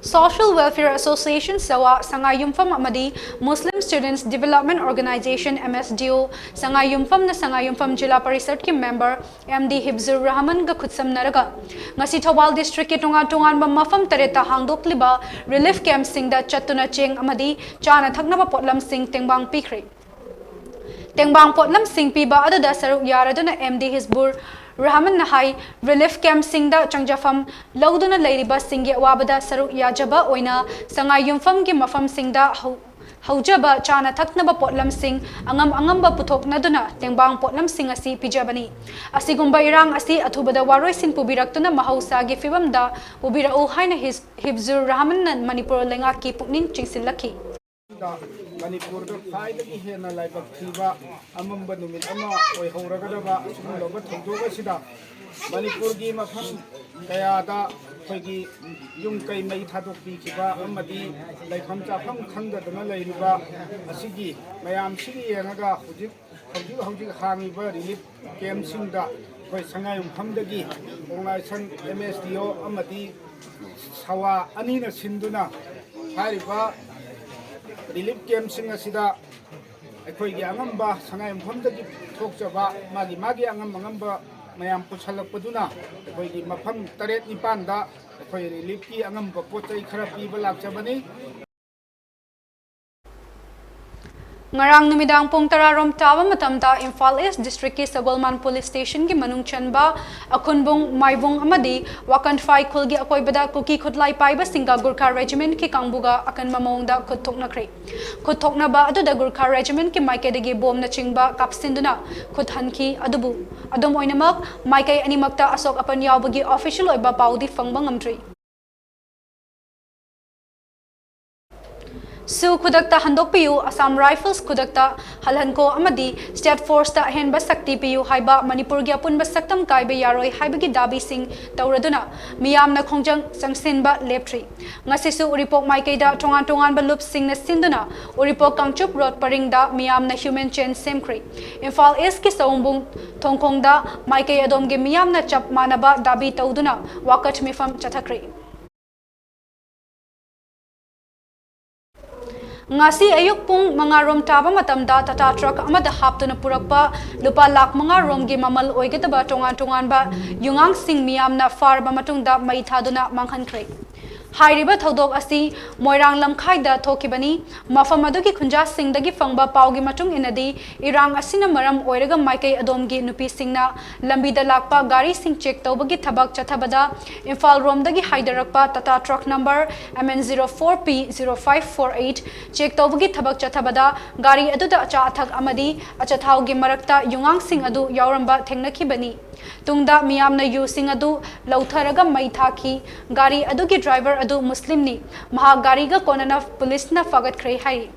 Social Welfare Association ꯁꯋꯥ, ꯁꯉꯥꯏ ꯌꯨꯝꯐꯝ ꯑꯃꯗꯤ Muslim Students Development Organization, M S D O, ꯁꯉꯥꯏ ꯌꯨꯝꯐꯝꯅ ꯁꯉꯥꯏ ꯌꯨꯝꯐꯝ ꯖꯤꯂꯥ ꯄꯔꯤꯁꯠꯀꯤ ꯃꯦꯝꯕꯔ ꯑꯦꯝ ꯗꯤ ꯍꯤꯕꯖꯨꯔ ꯔꯍꯃꯟꯒ ꯈꯨꯠꯁꯝꯅꯔꯒ ꯉꯁꯤ ꯊꯧꯕꯥꯜ ꯗꯤꯁꯇ꯭ꯔꯤꯛꯀꯤ ꯇꯣꯉꯥꯟ ꯇꯣꯉꯥꯟꯕ ꯃꯐꯝ ꯇꯔꯦꯠꯇ ꯍꯥꯡꯗꯣꯛꯂꯤꯕ ꯔꯤꯂꯤꯐ ꯀꯦꯝꯞꯁꯤꯡꯗ ꯆꯠꯇꯨꯅ ꯆꯦꯡ ꯑꯃꯗꯤ ꯆꯥꯅ ꯊꯛꯅꯕ ꯄꯣꯠꯂꯝꯁꯤꯡ ꯇꯦꯡꯕꯥꯡ ꯄꯤꯈ꯭ꯔꯦ꯫ ꯇꯦꯡꯕꯥꯡ ꯄꯣꯠꯂꯝꯁꯤꯡ ꯄꯤꯕ ꯑꯗꯨꯗ ꯁꯔꯨꯛ ꯌꯥꯔꯗꯨꯅ ꯑꯦꯝ ꯗꯤ ꯍꯤꯖꯕꯨꯔ ꯔꯍꯃꯟꯅ ꯍꯥꯏ, ꯔꯤꯂꯤꯐ ꯀꯦꯝꯞꯁꯤꯡꯗ ꯆꯪꯖꯐꯝ ꯂꯧꯗꯨꯅ ꯂꯩꯔꯤꯕꯁꯤꯡꯒꯤ ꯑꯋꯥꯕꯗ ꯁꯔꯨꯛ ꯌꯥꯖꯕ ꯑꯣꯏꯅ ꯁꯉꯥꯏ ꯌꯨꯝꯐꯝꯒꯤ ꯃꯐꯝꯁꯤꯡꯗ ꯍꯧ-, ꯍꯧꯖꯕ ꯆꯥꯅ ꯊꯛꯅꯕ ꯄꯣꯠꯂꯝꯁꯤꯡ ꯑꯉꯝ ꯑꯉꯝꯕ ꯄꯨꯊꯣꯛꯅꯗꯨꯅ ꯇꯦꯡꯕꯥꯡ ꯄꯣꯠꯂꯝꯁꯤꯡ ꯑꯁꯤ ꯄꯤꯖꯕꯅꯤ꯫ ꯑꯁꯤꯒꯨꯝꯕ ꯏꯔꯥꯡ ꯑꯁꯤ ꯑꯊꯨꯕꯗ ꯋꯥꯔꯣꯏꯁꯤꯟ ꯄꯨꯕꯤꯔꯛꯇꯨꯅ ꯃꯍꯧꯁꯥꯒꯤ ꯐꯤꯕꯝꯗ ꯄꯨꯕꯤꯔꯛꯎ ꯍꯥꯏꯅ ꯍꯤꯖ-, ꯍꯤꯐꯖꯨꯔ ꯔꯍꯃꯟꯅ ꯃꯅꯤꯄꯨꯔ ꯂꯩꯉꯥꯛꯀꯤ ꯄꯨꯛꯅꯤꯡ ꯆꯤꯡꯁꯤꯜꯂꯛꯈꯤ꯫ ꯃꯅꯤꯄꯨꯔꯗ ꯈ꯭ꯋꯥꯏꯗꯒꯤ ꯍꯦꯟꯅ ꯂꯥꯏꯕꯛ ꯊꯤꯕ ꯑꯃꯝꯕ ꯅꯨꯃꯤꯠ ꯑꯃ ꯑꯣꯏꯍꯧꯔꯒꯗꯕ ꯑꯁꯤꯒꯨꯝꯂꯕ ꯊꯧꯗꯣꯛ ꯑꯁꯤꯗ ꯃꯅꯤꯄꯨꯔꯒꯤ ꯃꯐꯝ ꯀꯌꯥꯗ ꯑꯩꯈꯣꯏꯒꯤ ꯌꯨꯝ ꯀꯩ ꯃꯩ ꯊꯥꯗꯣꯛꯄꯤꯈꯤꯕ ꯑꯃꯗꯤ ꯂꯩꯐꯝ ꯆꯥꯐꯝ ꯈꯪꯗꯗꯅ ꯂꯩꯔꯤꯕ ꯑꯁꯤꯒꯤ ꯃꯌꯥꯝꯁꯤꯒꯤ ꯌꯦꯡꯉꯒ ꯍꯧꯖꯤꯛ ꯍꯧꯖꯤꯛ ꯍꯧꯖꯤꯛ ꯍꯥꯡꯉꯤꯕ ꯔꯤꯂꯤꯐ ꯀꯦꯝꯞꯁꯤꯡꯗ ꯑꯩꯈꯣꯏ ꯁꯉꯥꯏꯌꯨꯝꯐꯝꯗꯒꯤ ꯑꯣꯔꯒꯅꯥꯏꯖꯦꯁꯟ ꯑꯦꯝ ꯑꯦꯁ ꯗꯤ ꯑꯣ ꯑꯃꯗꯤ ꯁꯋꯥ ꯑꯅꯤꯅ ꯁꯤꯟꯗꯨꯅ ꯍꯥꯏꯔꯤꯕ ꯔꯤꯂꯤꯐ ꯀꯦꯝꯞꯁꯤꯡ ꯑꯁꯤꯗ ꯑꯩꯈꯣꯏꯒꯤ ꯑꯉꯝꯕ ꯁꯉꯥꯏꯌꯨꯝꯐꯝꯗꯒꯤ ꯊꯣꯛꯆꯕ ꯃꯥꯒꯤ ꯃꯥꯒꯤ ꯑꯉꯝ ꯑꯉꯝꯕ ꯃꯌꯥꯝ ꯄꯨꯁꯜꯂꯛꯄꯗꯨꯅ ꯑꯩꯈꯣꯏꯒꯤ ꯃꯐꯝ ꯇꯔꯦꯠ ꯅꯤꯄꯥꯟꯗ ꯑꯩꯈꯣꯏ ꯔꯤꯂꯤꯐꯀꯤ ꯑꯉꯝꯕ ꯄꯣꯠ ꯆꯩ ꯈꯔ ꯄꯤꯕ ꯂꯥꯛꯆꯕꯅꯤ꯫ ꯉꯔꯥꯡ ꯅꯨꯃꯤꯗꯥꯡ ꯄꯨꯡ ꯇꯔꯥ ꯔꯣꯝ ꯇꯥꯕ ꯃꯇꯝꯗ ꯏꯝꯐꯥꯜ ꯏꯁ ꯗꯤꯁꯇ꯭ꯔꯤꯛꯀꯤ ꯁꯒꯣꯜꯃꯥꯟ ꯄꯨꯂꯤꯁ ꯁ꯭ꯇꯦꯁꯟꯒꯤ ꯃꯅꯨꯡ ꯆꯟꯕ ꯑꯈꯨꯟꯕꯨꯡ, ꯃꯥꯏꯕꯨꯡ ꯑꯃꯗꯤ ꯋꯥꯀꯟꯐꯥꯏ ꯈꯨꯜꯒꯤ ꯑꯀꯣꯏꯕꯗ ꯀꯨꯀꯤ ꯈꯨꯠꯂꯥꯏ ꯄꯥꯏꯕꯁꯤꯡꯒ ꯒꯨꯔꯈꯥ ꯔꯦꯖꯤꯃꯦꯟꯠꯀꯤ ꯀꯥꯡꯕꯨꯒ ꯑꯀꯟꯕ ꯃꯑꯣꯡꯗ ꯈꯨꯠ ꯊꯣꯛꯅꯈ꯭ꯔꯦ꯫ ꯈꯨꯠ ꯊꯣꯛꯅꯕ ꯑꯗꯨꯗ ꯒꯨꯔꯈꯥ ꯔꯦꯖꯤꯃꯦꯟꯠꯀꯤ ꯃꯥꯏꯀꯩꯗꯒꯤ ꯕꯣꯝꯅꯆꯤꯡꯕ ꯀꯥꯞꯁꯤꯟꯗꯨꯅ ꯈꯨꯠ ꯍꯟꯈꯤ꯫ ꯑꯗꯨꯕꯨ ꯑꯗꯨꯝ ꯑꯣꯏꯅꯃꯛ, ꯃꯥꯏꯀꯩ ꯑꯅꯤꯃꯛꯇ ꯑꯁꯣꯛ ꯑꯄꯟ ꯌꯥꯎꯕꯒꯤ ꯑꯣꯐꯤꯁꯤꯌꯦꯜ ꯑꯣꯏꯕ ꯄꯥꯎꯗꯤ ꯐꯪꯕ ꯉꯝꯗ꯭ꯔꯤ꯫ ꯁꯨ ꯈꯨꯗꯛꯇ ꯍꯟꯗꯣꯛꯄꯤꯌꯨ꯫ ꯑꯁꯥꯝ ꯔꯥꯏꯐꯜꯁ ꯈꯨꯗꯛꯇ ꯍꯜꯍꯟꯈꯣ ꯑꯃꯗꯤ ꯁ꯭ꯇꯦꯠ ꯐꯣꯔꯁꯇ ꯑꯍꯦꯟꯕ ꯁꯛꯇꯤ ꯄꯤꯌꯨ ꯍꯥꯏꯕ ꯃꯅꯤꯄꯨꯔꯒꯤ ꯑꯄꯨꯟꯕ ꯁꯛꯇꯝ ꯀꯥꯏꯕ ꯌꯥꯔꯣꯏ ꯍꯥꯏꯕꯒꯤ ꯗꯥꯕꯤꯁꯤꯡ ꯇꯧꯔꯗꯨꯅ ꯃꯤꯌꯥꯝꯅ ꯈꯣꯡꯖꯪ ꯆꯪꯁꯤꯟꯕ ꯂꯦꯞꯇ꯭ꯔꯤ꯫ ꯉꯁꯤꯁꯨ ꯎꯔꯤꯄꯣꯛ ꯃꯥꯏꯀꯩꯗ ꯇꯣꯉꯥꯟ ꯇꯣꯉꯥꯟꯕ ꯂꯨꯞꯁꯤꯡꯅ ꯁꯤꯟꯗꯨꯅ ꯎꯔꯤꯄꯣꯛ ꯀꯥꯡꯆꯨꯞ ꯔꯣꯗ ꯄꯔꯤꯡꯗ ꯃꯤꯌꯥꯝꯅ ꯍ꯭ꯌꯨꯃꯦꯟ ꯆꯦꯟ ꯁꯦꯝꯈ꯭ꯔꯦ꯫ ꯏꯝꯐꯥꯜ ꯏꯁꯀꯤ ꯁꯑꯣꯝꯕꯨꯡ ꯊꯣꯡꯈꯣꯡꯗ ꯃꯥꯏꯀꯩ ꯑꯗꯣꯝꯒꯤ ꯃꯤꯌꯥꯝꯅ ꯆꯞ ꯃꯥꯟꯅꯕ ꯗꯥꯕꯤ ꯇꯧꯗꯨꯅ ꯋꯥꯀꯠ ꯃꯤꯐꯝ ꯆꯠꯊꯈ꯭ꯔꯦ꯫ ꯉꯁꯤ ꯑꯌꯨꯛ ꯄꯨꯡ ꯃꯉꯥ ꯔꯣꯝ ꯇꯥꯕ ꯃꯇꯝꯗ ꯇꯥꯇꯥ ꯇ꯭ꯔꯛ ꯑꯃꯗ ꯍꯥꯞꯇꯨꯅ ꯄꯨꯔꯛꯄ ꯂꯨꯄꯥ ꯂꯥꯈ ꯃꯉꯥ ꯔꯣꯝꯒꯤ ꯃꯃꯜ ꯑꯣꯏꯒꯗꯕ ꯇꯣꯉꯥꯟ ꯇꯣꯉꯥꯟꯕ ꯌꯨꯉꯥꯡꯁꯤꯡ ꯃꯤꯌꯥꯝꯅ ꯐꯥꯔꯕ ꯃꯇꯨꯡꯗ ꯃꯩ ꯊꯥꯗꯨꯅ ꯃꯥꯡꯍꯟꯈ꯭ꯔꯦ꯫ ꯍꯥꯏꯔꯤꯕ ꯊꯧꯗꯣꯛ ꯑꯁꯤ ꯃꯣꯏꯔꯥꯡ ꯂꯝꯈꯥꯏꯗ ꯊꯣꯛꯈꯤꯕꯅꯤ꯫ ꯃꯐꯝ ꯑꯗꯨꯒꯤ ꯈꯨꯟꯖꯥꯁꯤꯡꯗꯒꯤ ꯐꯪꯕ ꯄꯥꯎꯒꯤ ꯃꯇꯨꯡ ꯏꯟꯅꯗꯤ, ꯏꯔꯥꯡ ꯑꯁꯤꯅ ꯃꯔꯝ ꯑꯣꯏꯔꯒ ꯃꯥꯏꯀꯩ ꯑꯗꯣꯝꯒꯤ ꯅꯨꯄꯤꯁꯤꯡꯅ ꯂꯝꯕꯤꯗ ꯂꯥꯛꯄ ꯒꯥꯔꯤꯁꯤꯡ ꯆꯦꯛ ꯇꯧꯕꯒꯤ ꯊꯕꯛ ꯆꯠꯊꯕꯗ ꯏꯝꯐꯥꯜ ꯔꯣꯝꯗꯒꯤ ꯍꯥꯏꯗꯔꯛꯄ Tata truck number M N zero four P zero five four eight check ꯇꯧꯕꯒꯤ ꯊꯕꯛ ꯆꯠꯊꯕꯗ ꯒꯥꯔꯤ ꯑꯗꯨꯗ ꯑꯆꯥ ꯑꯊꯛ ꯑꯃꯗꯤ ꯑꯆꯥꯊꯥꯎꯒꯤ ꯃꯔꯛꯇ ꯌꯨꯉꯥꯡꯁꯤꯡ ꯑꯗꯨ ꯌꯥꯎꯔꯝꯕ ꯊꯦꯡꯅꯈꯤꯕꯅꯤ꯫ ꯇꯨꯡꯗ ꯃꯤꯌꯥꯝꯅ ꯌꯨꯁꯤꯡ ꯑꯗꯨ ꯂꯧꯊꯔꯒ ꯃꯩ ꯊꯥꯈꯤ꯫ ꯒꯥꯔꯤ ꯑꯗꯨꯒꯤ ꯗ꯭ꯔꯥꯏꯚꯔ ꯑꯗꯨ ꯃꯨꯁꯂꯤꯝꯅꯤ꯫ ꯃꯍꯥꯛ ꯒꯥꯔꯤꯒ ꯀꯣꯟꯅꯅ ꯄꯨꯂꯤꯁꯅ ꯐꯥꯒꯠꯈ꯭ꯔꯦ ꯍꯥꯏꯔꯤ꯫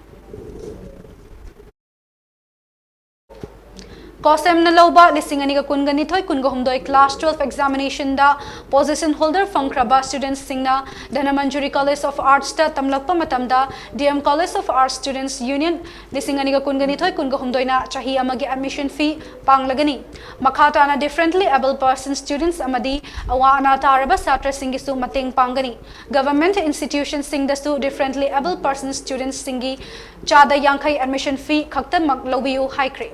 ꯀꯣꯁꯦꯝꯅ ꯂꯧꯕ ꯂꯤꯁꯤꯡ ꯑꯅꯤꯒ ꯀꯨꯟꯒ ꯅꯤꯊꯣꯏ ꯀꯨꯟꯒ ꯍꯨꯝꯗꯣꯏ class twelve examination ꯗ position holder ꯐꯪꯈ꯭ꯔꯕ students ꯁꯤꯡꯅ ꯙꯅꯃꯟꯖꯨꯔꯤ College of Arts ꯇ ꯇꯝꯂꯛꯄ ꯃꯇꯝꯗ D M College of Arts Students Union ꯂꯤꯁꯤꯡ ꯑꯅꯤꯒ ꯀꯨꯟꯒ ꯅꯤꯊꯣꯏ ꯀꯨꯟꯒ ꯍꯨꯝꯗꯣꯏꯅ ꯆꯍꯤ ꯑꯃꯒꯤ admission fee ꯄꯥꯡꯂꯒꯅꯤ꯫ ꯃꯈꯥ ꯇꯥꯅ differently abled person students ꯑꯃꯗꯤ ꯑꯋꯥ ꯑꯅꯥ ꯇꯥꯔꯕ ꯁꯥꯇ꯭ꯔꯁꯤꯡꯒꯤꯁꯨ ꯃꯇꯦꯡ ꯄꯥꯡꯒꯅꯤ꯫ Government institution ꯁꯤꯡꯗꯁꯨ differently abled person students ꯁꯤꯡꯒꯤ ꯆꯥꯗ ꯌꯥꯡꯈꯩ admission fee ꯈꯛꯇꯃꯛ ꯂꯧꯕꯤꯌꯨ ꯍꯥꯏꯈ꯭ꯔꯦ꯫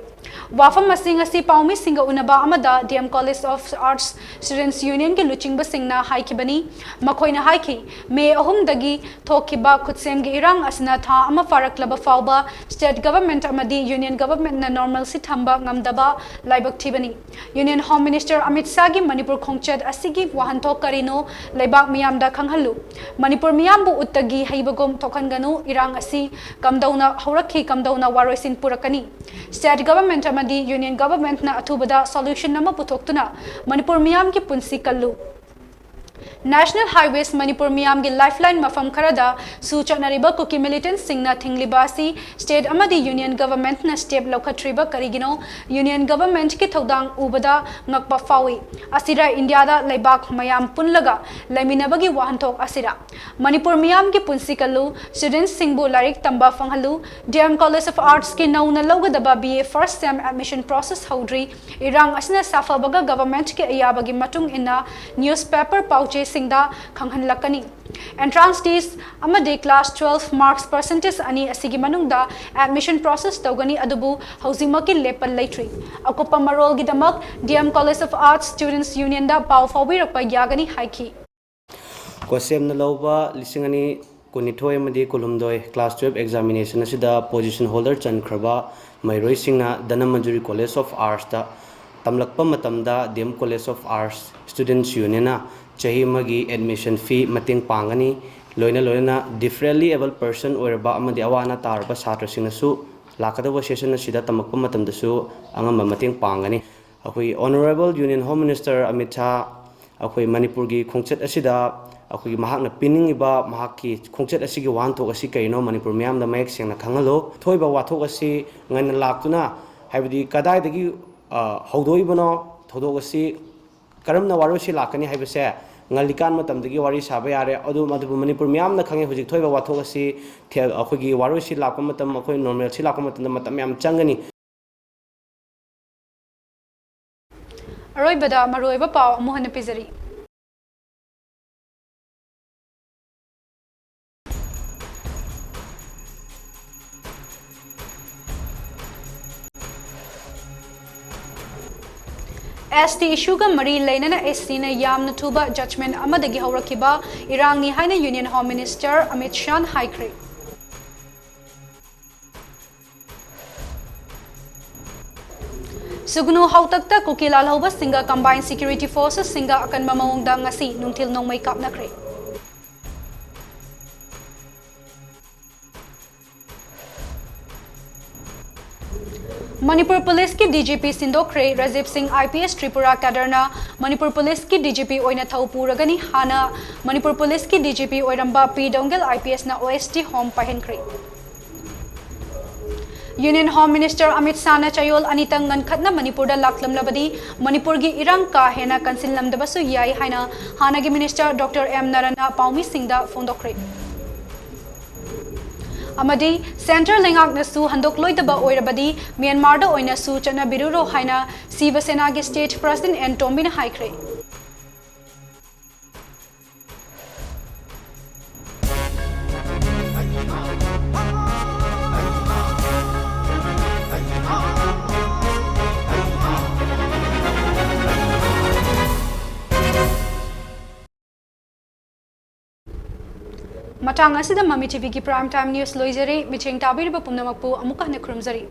ꯋꯥꯐꯝ ꯑꯁꯤ ꯉꯁꯤ ꯄꯥꯎꯃꯤꯁꯤꯡꯒ ꯎꯅꯕ ꯑꯃꯗ D M College of Arts Students Unionꯒꯤ ꯂꯨꯆꯤꯡꯕꯁꯤꯡꯅ ꯍꯥꯏꯈꯤꯕꯅꯤ꯫ ꯃꯈꯣꯏꯅ ꯍꯥꯏꯈꯤ, ꯃꯦ ꯑꯍꯨꯝꯗꯒꯤ ꯊꯣꯛꯈꯤꯕ ꯈꯨꯠꯁꯦꯝꯒꯤ ꯏꯔꯥꯡ ꯑꯁꯤꯅ ꯊꯥ ꯑꯃ ꯐꯥꯔꯛꯂꯕ ꯐꯥꯎꯕ state government ꯑꯃꯗꯤ union governmentꯅ normalcy ꯊꯝꯕ ꯉꯝꯗꯕ ꯂꯥꯏꯕꯛ ꯊꯤꯕꯅꯤ꯫ Union Home Minister Amit ꯁꯥꯍꯒꯤ Manipur ꯈꯣꯡꯆꯠ ꯑꯁꯤꯒꯤ ꯋꯥꯍꯟꯊꯣꯛ ꯀꯔꯤꯅꯣ ꯂꯩꯕꯥꯛ ꯃꯤꯌꯥꯝꯗ ꯈꯪꯍꯜꯂꯨ꯫ ꯃꯅꯤꯄꯨꯔ ꯃꯤꯌꯥꯝꯕꯨ ꯎꯠꯇꯒꯤ ꯍꯩꯕꯒꯨꯝ ꯊꯣꯛꯍꯟꯒꯅꯨ꯫ ꯏꯔꯥꯡ ꯑꯁꯤ ꯀꯝꯗꯧꯅ ꯍꯧꯔꯛꯈꯤ, ꯀꯝꯗꯧꯅ ꯋꯥꯔꯣꯏꯁꯤꯟ ꯄꯨꯔꯛꯀꯅꯤ? State government ꯑꯃꯗꯤ union governmentꯅ ꯑꯊꯨꯕꯗ solution ꯑꯃ ꯄꯨꯊꯣꯛꯇꯨꯅ ꯃꯅꯤꯄꯨꯔ ꯃꯤꯌꯥꯝꯒꯤ ꯄꯨꯟꯁꯤ ꯀꯜꯂꯨ꯫ National Highways ꯃꯅꯤꯄꯨꯔ ꯃꯤꯌꯥꯝꯒꯤ lifeline ꯃꯐꯝ ꯈꯔꯗ ꯁꯨ ꯆꯠꯅꯔꯤꯕ ꯀꯨꯀꯤ militantꯁꯤꯡꯅ ꯊꯤꯡꯂꯤꯕ ꯑꯁꯤ state ꯑꯃꯗꯤ union governmentꯅ step ꯂꯧꯈꯠꯇ꯭ꯔꯤꯕ ꯀꯔꯤꯒꯤꯅꯣ? Union governmentꯀꯤ ꯊꯧꯗꯥꯡ ꯎꯕꯗ ꯉꯛꯄ ꯐꯥꯎꯏ꯫ ꯑꯁꯤꯔ ꯏꯟꯗꯤꯌꯥꯗ ꯂꯩꯕꯥꯛ ꯃꯌꯥꯝ ꯄꯨꯜꯂꯒ ꯂꯩꯃꯤꯟꯅꯕꯒꯤ ꯋꯥꯍꯟꯊꯣꯛ ꯑꯁꯤꯔ? ꯃꯅꯤꯄꯨꯔ ꯃꯤꯌꯥꯝꯒꯤ ꯄꯨꯟꯁꯤ ꯀꯜꯂꯨ, studentꯁꯤꯡꯕꯨ ꯂꯥꯏꯔꯤꯛ ꯇꯝꯕ ꯐꯪꯍꯜꯂꯨ꯫ D M College of Artsꯀꯤ ꯅꯧꯅ ꯂꯧꯒꯗꯕ B A first sem admission process ꯍꯧꯗ꯭ꯔꯤ꯫ ꯏꯔꯥꯡ ꯑꯁꯤꯅ ꯁꯥꯐꯕꯒ governmentꯀꯤ ꯑꯌꯥꯕꯒꯤ ꯃꯇꯨꯡ ꯏꯟꯅ newspaper ꯄꯥꯎꯆꯦꯁꯤꯡꯗ ꯈꯪꯍꯜꯂꯛꯀꯅꯤ꯫ Entrance test ꯑꯃꯗꯤ class twelve marks percentage ꯑꯅꯤ ꯑꯁꯤꯒꯤ ꯃꯅꯨꯡꯗ admission process ꯇꯧꯒꯅꯤ, ꯑꯗꯨꯕꯨ ꯍꯧꯖꯤꯛꯃꯛꯀꯤ ꯂꯦꯞꯄ ꯂꯩꯇ꯭ꯔꯤ꯫ ꯑꯀꯨꯞꯄ ꯃꯔꯣꯜꯒꯤꯗꯃꯛ D M College of Arts Students Unionꯗ ꯄꯥꯎ ꯐꯥꯎꯕꯤꯔꯛꯄ ꯌꯥꯒꯅꯤ ꯍꯥꯏꯈꯤ꯫ ꯀꯣꯁꯦꯝꯅ ꯂꯧꯕ ꯂꯤꯁꯤꯡ ꯑꯅꯤ ꯀꯨꯟꯅꯤꯊꯣꯏ ꯑꯃꯗꯤ ꯀꯨꯟꯍꯨꯝꯗꯣꯏ class twelve examination ꯑꯁꯤꯗ position holder ꯆꯟꯈ꯭ꯔꯕ ꯃꯍꯩꯔꯣꯏꯁꯤꯡꯅ ꯙꯅꯃꯟꯖꯨꯔꯤ College of Artsꯇ ꯇꯝꯂꯛꯄ ꯃꯇꯝꯗ D M College of Arts Students Unionꯅ ꯆꯍꯤ ꯑꯃꯒꯤ admission fee ꯃꯇꯦꯡ ꯄꯥꯡꯒꯅꯤ꯫ ꯂꯣꯏꯅ ꯂꯣꯏꯅꯅ differently abled person ꯑꯣꯏꯔꯕ ꯑꯃꯗꯤ ꯑꯋꯥ ꯑꯅꯥ ꯇꯥꯔꯕ ꯁꯥꯇ꯭ꯔꯁꯤꯡꯅꯁꯨ ꯂꯥꯛꯀꯗꯧꯕ session ꯑꯁꯤꯗ ꯇꯝꯃꯛꯄ ꯃꯇꯝꯗꯁꯨ ꯑꯉꯝꯕ ꯃꯇꯦꯡ ꯄꯥꯡꯒꯅꯤ꯫ ꯑꯩꯈꯣꯏ Honourable Union Home Minister Amit Shah ꯑꯩꯈꯣꯏ ꯃꯅꯤꯄꯨꯔꯒꯤ ꯈꯣꯡꯆꯠ ꯑꯁꯤꯗ ꯑꯩꯈꯣꯏꯒꯤ ꯃꯍꯥꯛꯅ ꯄꯤꯅꯤꯡꯉꯤꯕ ꯃꯍꯥꯛꯀꯤ ꯈꯣꯡꯆꯠ ꯑꯁꯤꯒꯤ ꯋꯥꯍꯟꯊꯣꯛ ꯑꯁꯤ ꯀꯔꯤꯅꯣ ꯃꯅꯤꯄꯨꯔ ꯃꯤꯌꯥꯝꯗ ꯃꯌꯦꯛ ꯁꯦꯡꯅ ꯈꯪꯍꯜꯂꯨ꯫ ꯊꯣꯛꯏꯕ ꯋꯥꯊꯣꯛ ꯑꯁꯤ ꯉꯟꯅ ꯂꯥꯛꯇꯨꯅ, ꯍꯥꯏꯕꯗꯤ ꯀꯗꯥꯏꯗꯒꯤ, ꯑ, ꯍꯧꯗꯣꯛꯏꯕꯅꯣ, ꯊꯧꯗꯣꯛ ꯑꯁꯤ ꯀꯔꯝꯅ ꯋꯥꯔꯣꯏꯁꯤ ꯂꯥꯛꯀꯅꯤ ꯍꯥꯏꯕꯁꯦ ꯉꯜꯂꯤꯀꯥꯟ ꯃꯇꯝꯗꯒꯤ ꯋꯥꯔꯤ ꯁꯥꯕ ꯌꯥꯔꯦ꯫ ꯑꯗꯨ, ꯑꯗꯨꯕꯨ ꯃꯅꯤꯄꯨꯔ ꯃꯤꯌꯥꯝꯅ ꯈꯪꯉꯤ, ꯍꯧꯖꯤꯛ ꯊꯣꯛꯏꯕ ꯋꯥꯊꯣꯛ ꯑꯁꯤ ꯊꯦ-, ꯑꯩꯈꯣꯏꯒꯤ ꯋꯥꯔꯣꯏꯁꯤ ꯂꯥꯛꯄ ꯃꯇꯝ, ꯑꯩꯈꯣꯏ normalcy ꯂꯥꯛꯄ ꯃꯇꯝꯗ ꯃꯇꯝ ꯌꯥꯝ ꯆꯪꯒꯅꯤ꯫ ꯑꯔꯣꯏꯕꯗ ꯃꯔꯨꯑꯣꯏꯕ ꯄꯥꯎ ꯑꯃꯨꯛ ꯍꯟꯅ ꯄꯤꯖꯔꯤ꯫ ꯑꯦꯁ ꯇꯤ ꯏꯁꯨꯒ ꯃꯔꯤ ꯂꯩꯅꯅ ꯑꯦꯁ ꯁꯤꯅ ꯌꯥꯝꯅ ꯊꯨꯕ ꯖꯖꯃꯦꯟ ꯑꯃꯗꯒꯤ ꯍꯧꯔꯛꯈꯤꯕ ꯏꯔꯥꯡꯅꯤ ꯍꯥꯏꯅ ꯌꯨꯅꯤꯌꯟ ꯍꯣꯝ ꯃꯤꯅꯤꯁꯇꯔ ꯑꯃꯤꯠ ꯁꯥꯍꯅ ꯍꯥꯏꯈ꯭ꯔꯦ꯫ ꯁꯨꯒꯅꯨ ꯍꯥꯎꯇꯛꯇ ꯀꯨꯀꯤ ꯂꯥꯜꯍꯧꯕꯁꯤꯡꯒ ꯀꯝꯕꯥꯏꯟ ꯁꯦꯀ꯭ꯌꯨꯔꯤꯇꯤ ꯐꯣꯔꯁꯁꯤꯡꯒ ꯑꯀꯟꯕ ꯃꯑꯣꯡꯗ ꯉꯁꯤ ꯅꯨꯡꯊꯤꯜ ꯅꯣꯡꯃꯩ ꯀꯥꯞꯅꯈ꯭ꯔꯦ꯫ ꯃꯅꯤꯄꯨꯔ ꯄꯨꯂꯤꯁꯀꯤ ꯗꯤ ꯖꯤ ꯄꯤ ꯁꯤꯟꯗꯣꯛꯈ꯭ꯔꯦ꯫ ꯔꯥꯖꯤꯕ ꯁꯤꯡ I P S Tripura ꯀꯦꯗꯔꯅ Manipur ꯄꯨꯂꯤꯁꯀꯤ ꯗꯤ ꯖꯤ ꯄꯤ ꯑꯣꯏꯅ ꯊꯧ ꯄꯨꯔꯒꯅꯤ꯫ ꯍꯥꯟꯅ ꯃꯅꯤꯄꯨꯔ ꯄꯨꯂꯤꯁꯀꯤ ꯗꯤ ꯖꯤ ꯄꯤ ꯑꯣꯏꯔꯝꯕ ꯄꯤ ꯗꯣꯡꯒꯦꯜ ꯑꯥꯏ ꯄꯤ ꯑꯦꯁꯅ ꯑꯣ ꯑꯦꯁ ꯇꯤ ꯍꯣꯝ ꯄꯥꯏꯍꯟꯈ꯭ꯔꯦ꯫ ꯌꯨꯅꯤꯌꯟ ꯍꯣꯝ ꯃꯤꯅꯤꯁꯇꯔ ꯑꯃꯤꯠ ꯁꯥꯍꯅ ꯆꯌꯣꯜ ꯑꯅꯤꯇꯪ ꯉꯟꯈꯠꯅ ꯃꯅꯤꯄꯨꯔꯗ ꯂꯥꯛꯂꯝꯂꯕꯗꯤ ꯃꯅꯤꯄꯨꯔꯒꯤ ꯏꯔꯥꯡ ꯀꯥ ꯍꯦꯟꯅ ꯀꯟꯁꯤꯜꯂꯝꯗꯕꯁꯨ ꯌꯥꯏ ꯍꯥꯏꯅ ꯍꯥꯟꯅꯒꯤ ꯃꯤꯅꯤꯁꯇꯔ ꯗꯣꯛꯇꯔ ꯑꯦꯝ ꯅꯥꯔꯥꯅ ꯄꯥꯎꯃꯤꯁꯤꯡꯗ ꯐꯣꯡꯗꯣꯛꯈ꯭ꯔꯦ꯫ ꯑꯃꯗꯤ ꯁꯦꯟꯇ꯭ꯔꯦꯜ ꯂꯩꯉꯥꯛꯅꯁꯨ ꯍꯟꯗꯣꯛꯂꯣꯏꯗꯕ ꯑꯣꯏꯔꯕꯗꯤ ꯃ꯭ꯌꯥꯟꯃꯥꯔꯗ ꯑꯣꯏꯅꯁꯨ ꯆꯠꯅꯕꯤꯔꯨꯔꯣ ꯍꯥꯏꯅ ꯁꯤꯕ ꯁꯦꯅꯥꯒꯤ ꯁ꯭ꯇꯦꯠ ꯄ꯭ꯔꯁꯤꯗꯦꯟꯠ ꯑꯦꯟ ꯇꯣꯝꯕꯤꯅ ꯍꯥꯏꯈ꯭ꯔꯦ꯫ ꯃꯇꯥꯡ ꯑꯁꯤꯗ ꯃꯃꯤ ꯇꯤ ꯚꯤꯒꯤ Prime Time News ꯂꯣꯏꯖꯔꯦ꯫ ꯃꯤꯠꯌꯦꯡ ꯇꯥꯕꯤꯔꯤꯕ ꯄꯨꯝꯅꯃꯛꯄꯨ ꯑꯃꯨꯛꯀ ꯍꯟꯅ ꯈꯨꯔꯨꯝꯖꯔꯤ꯫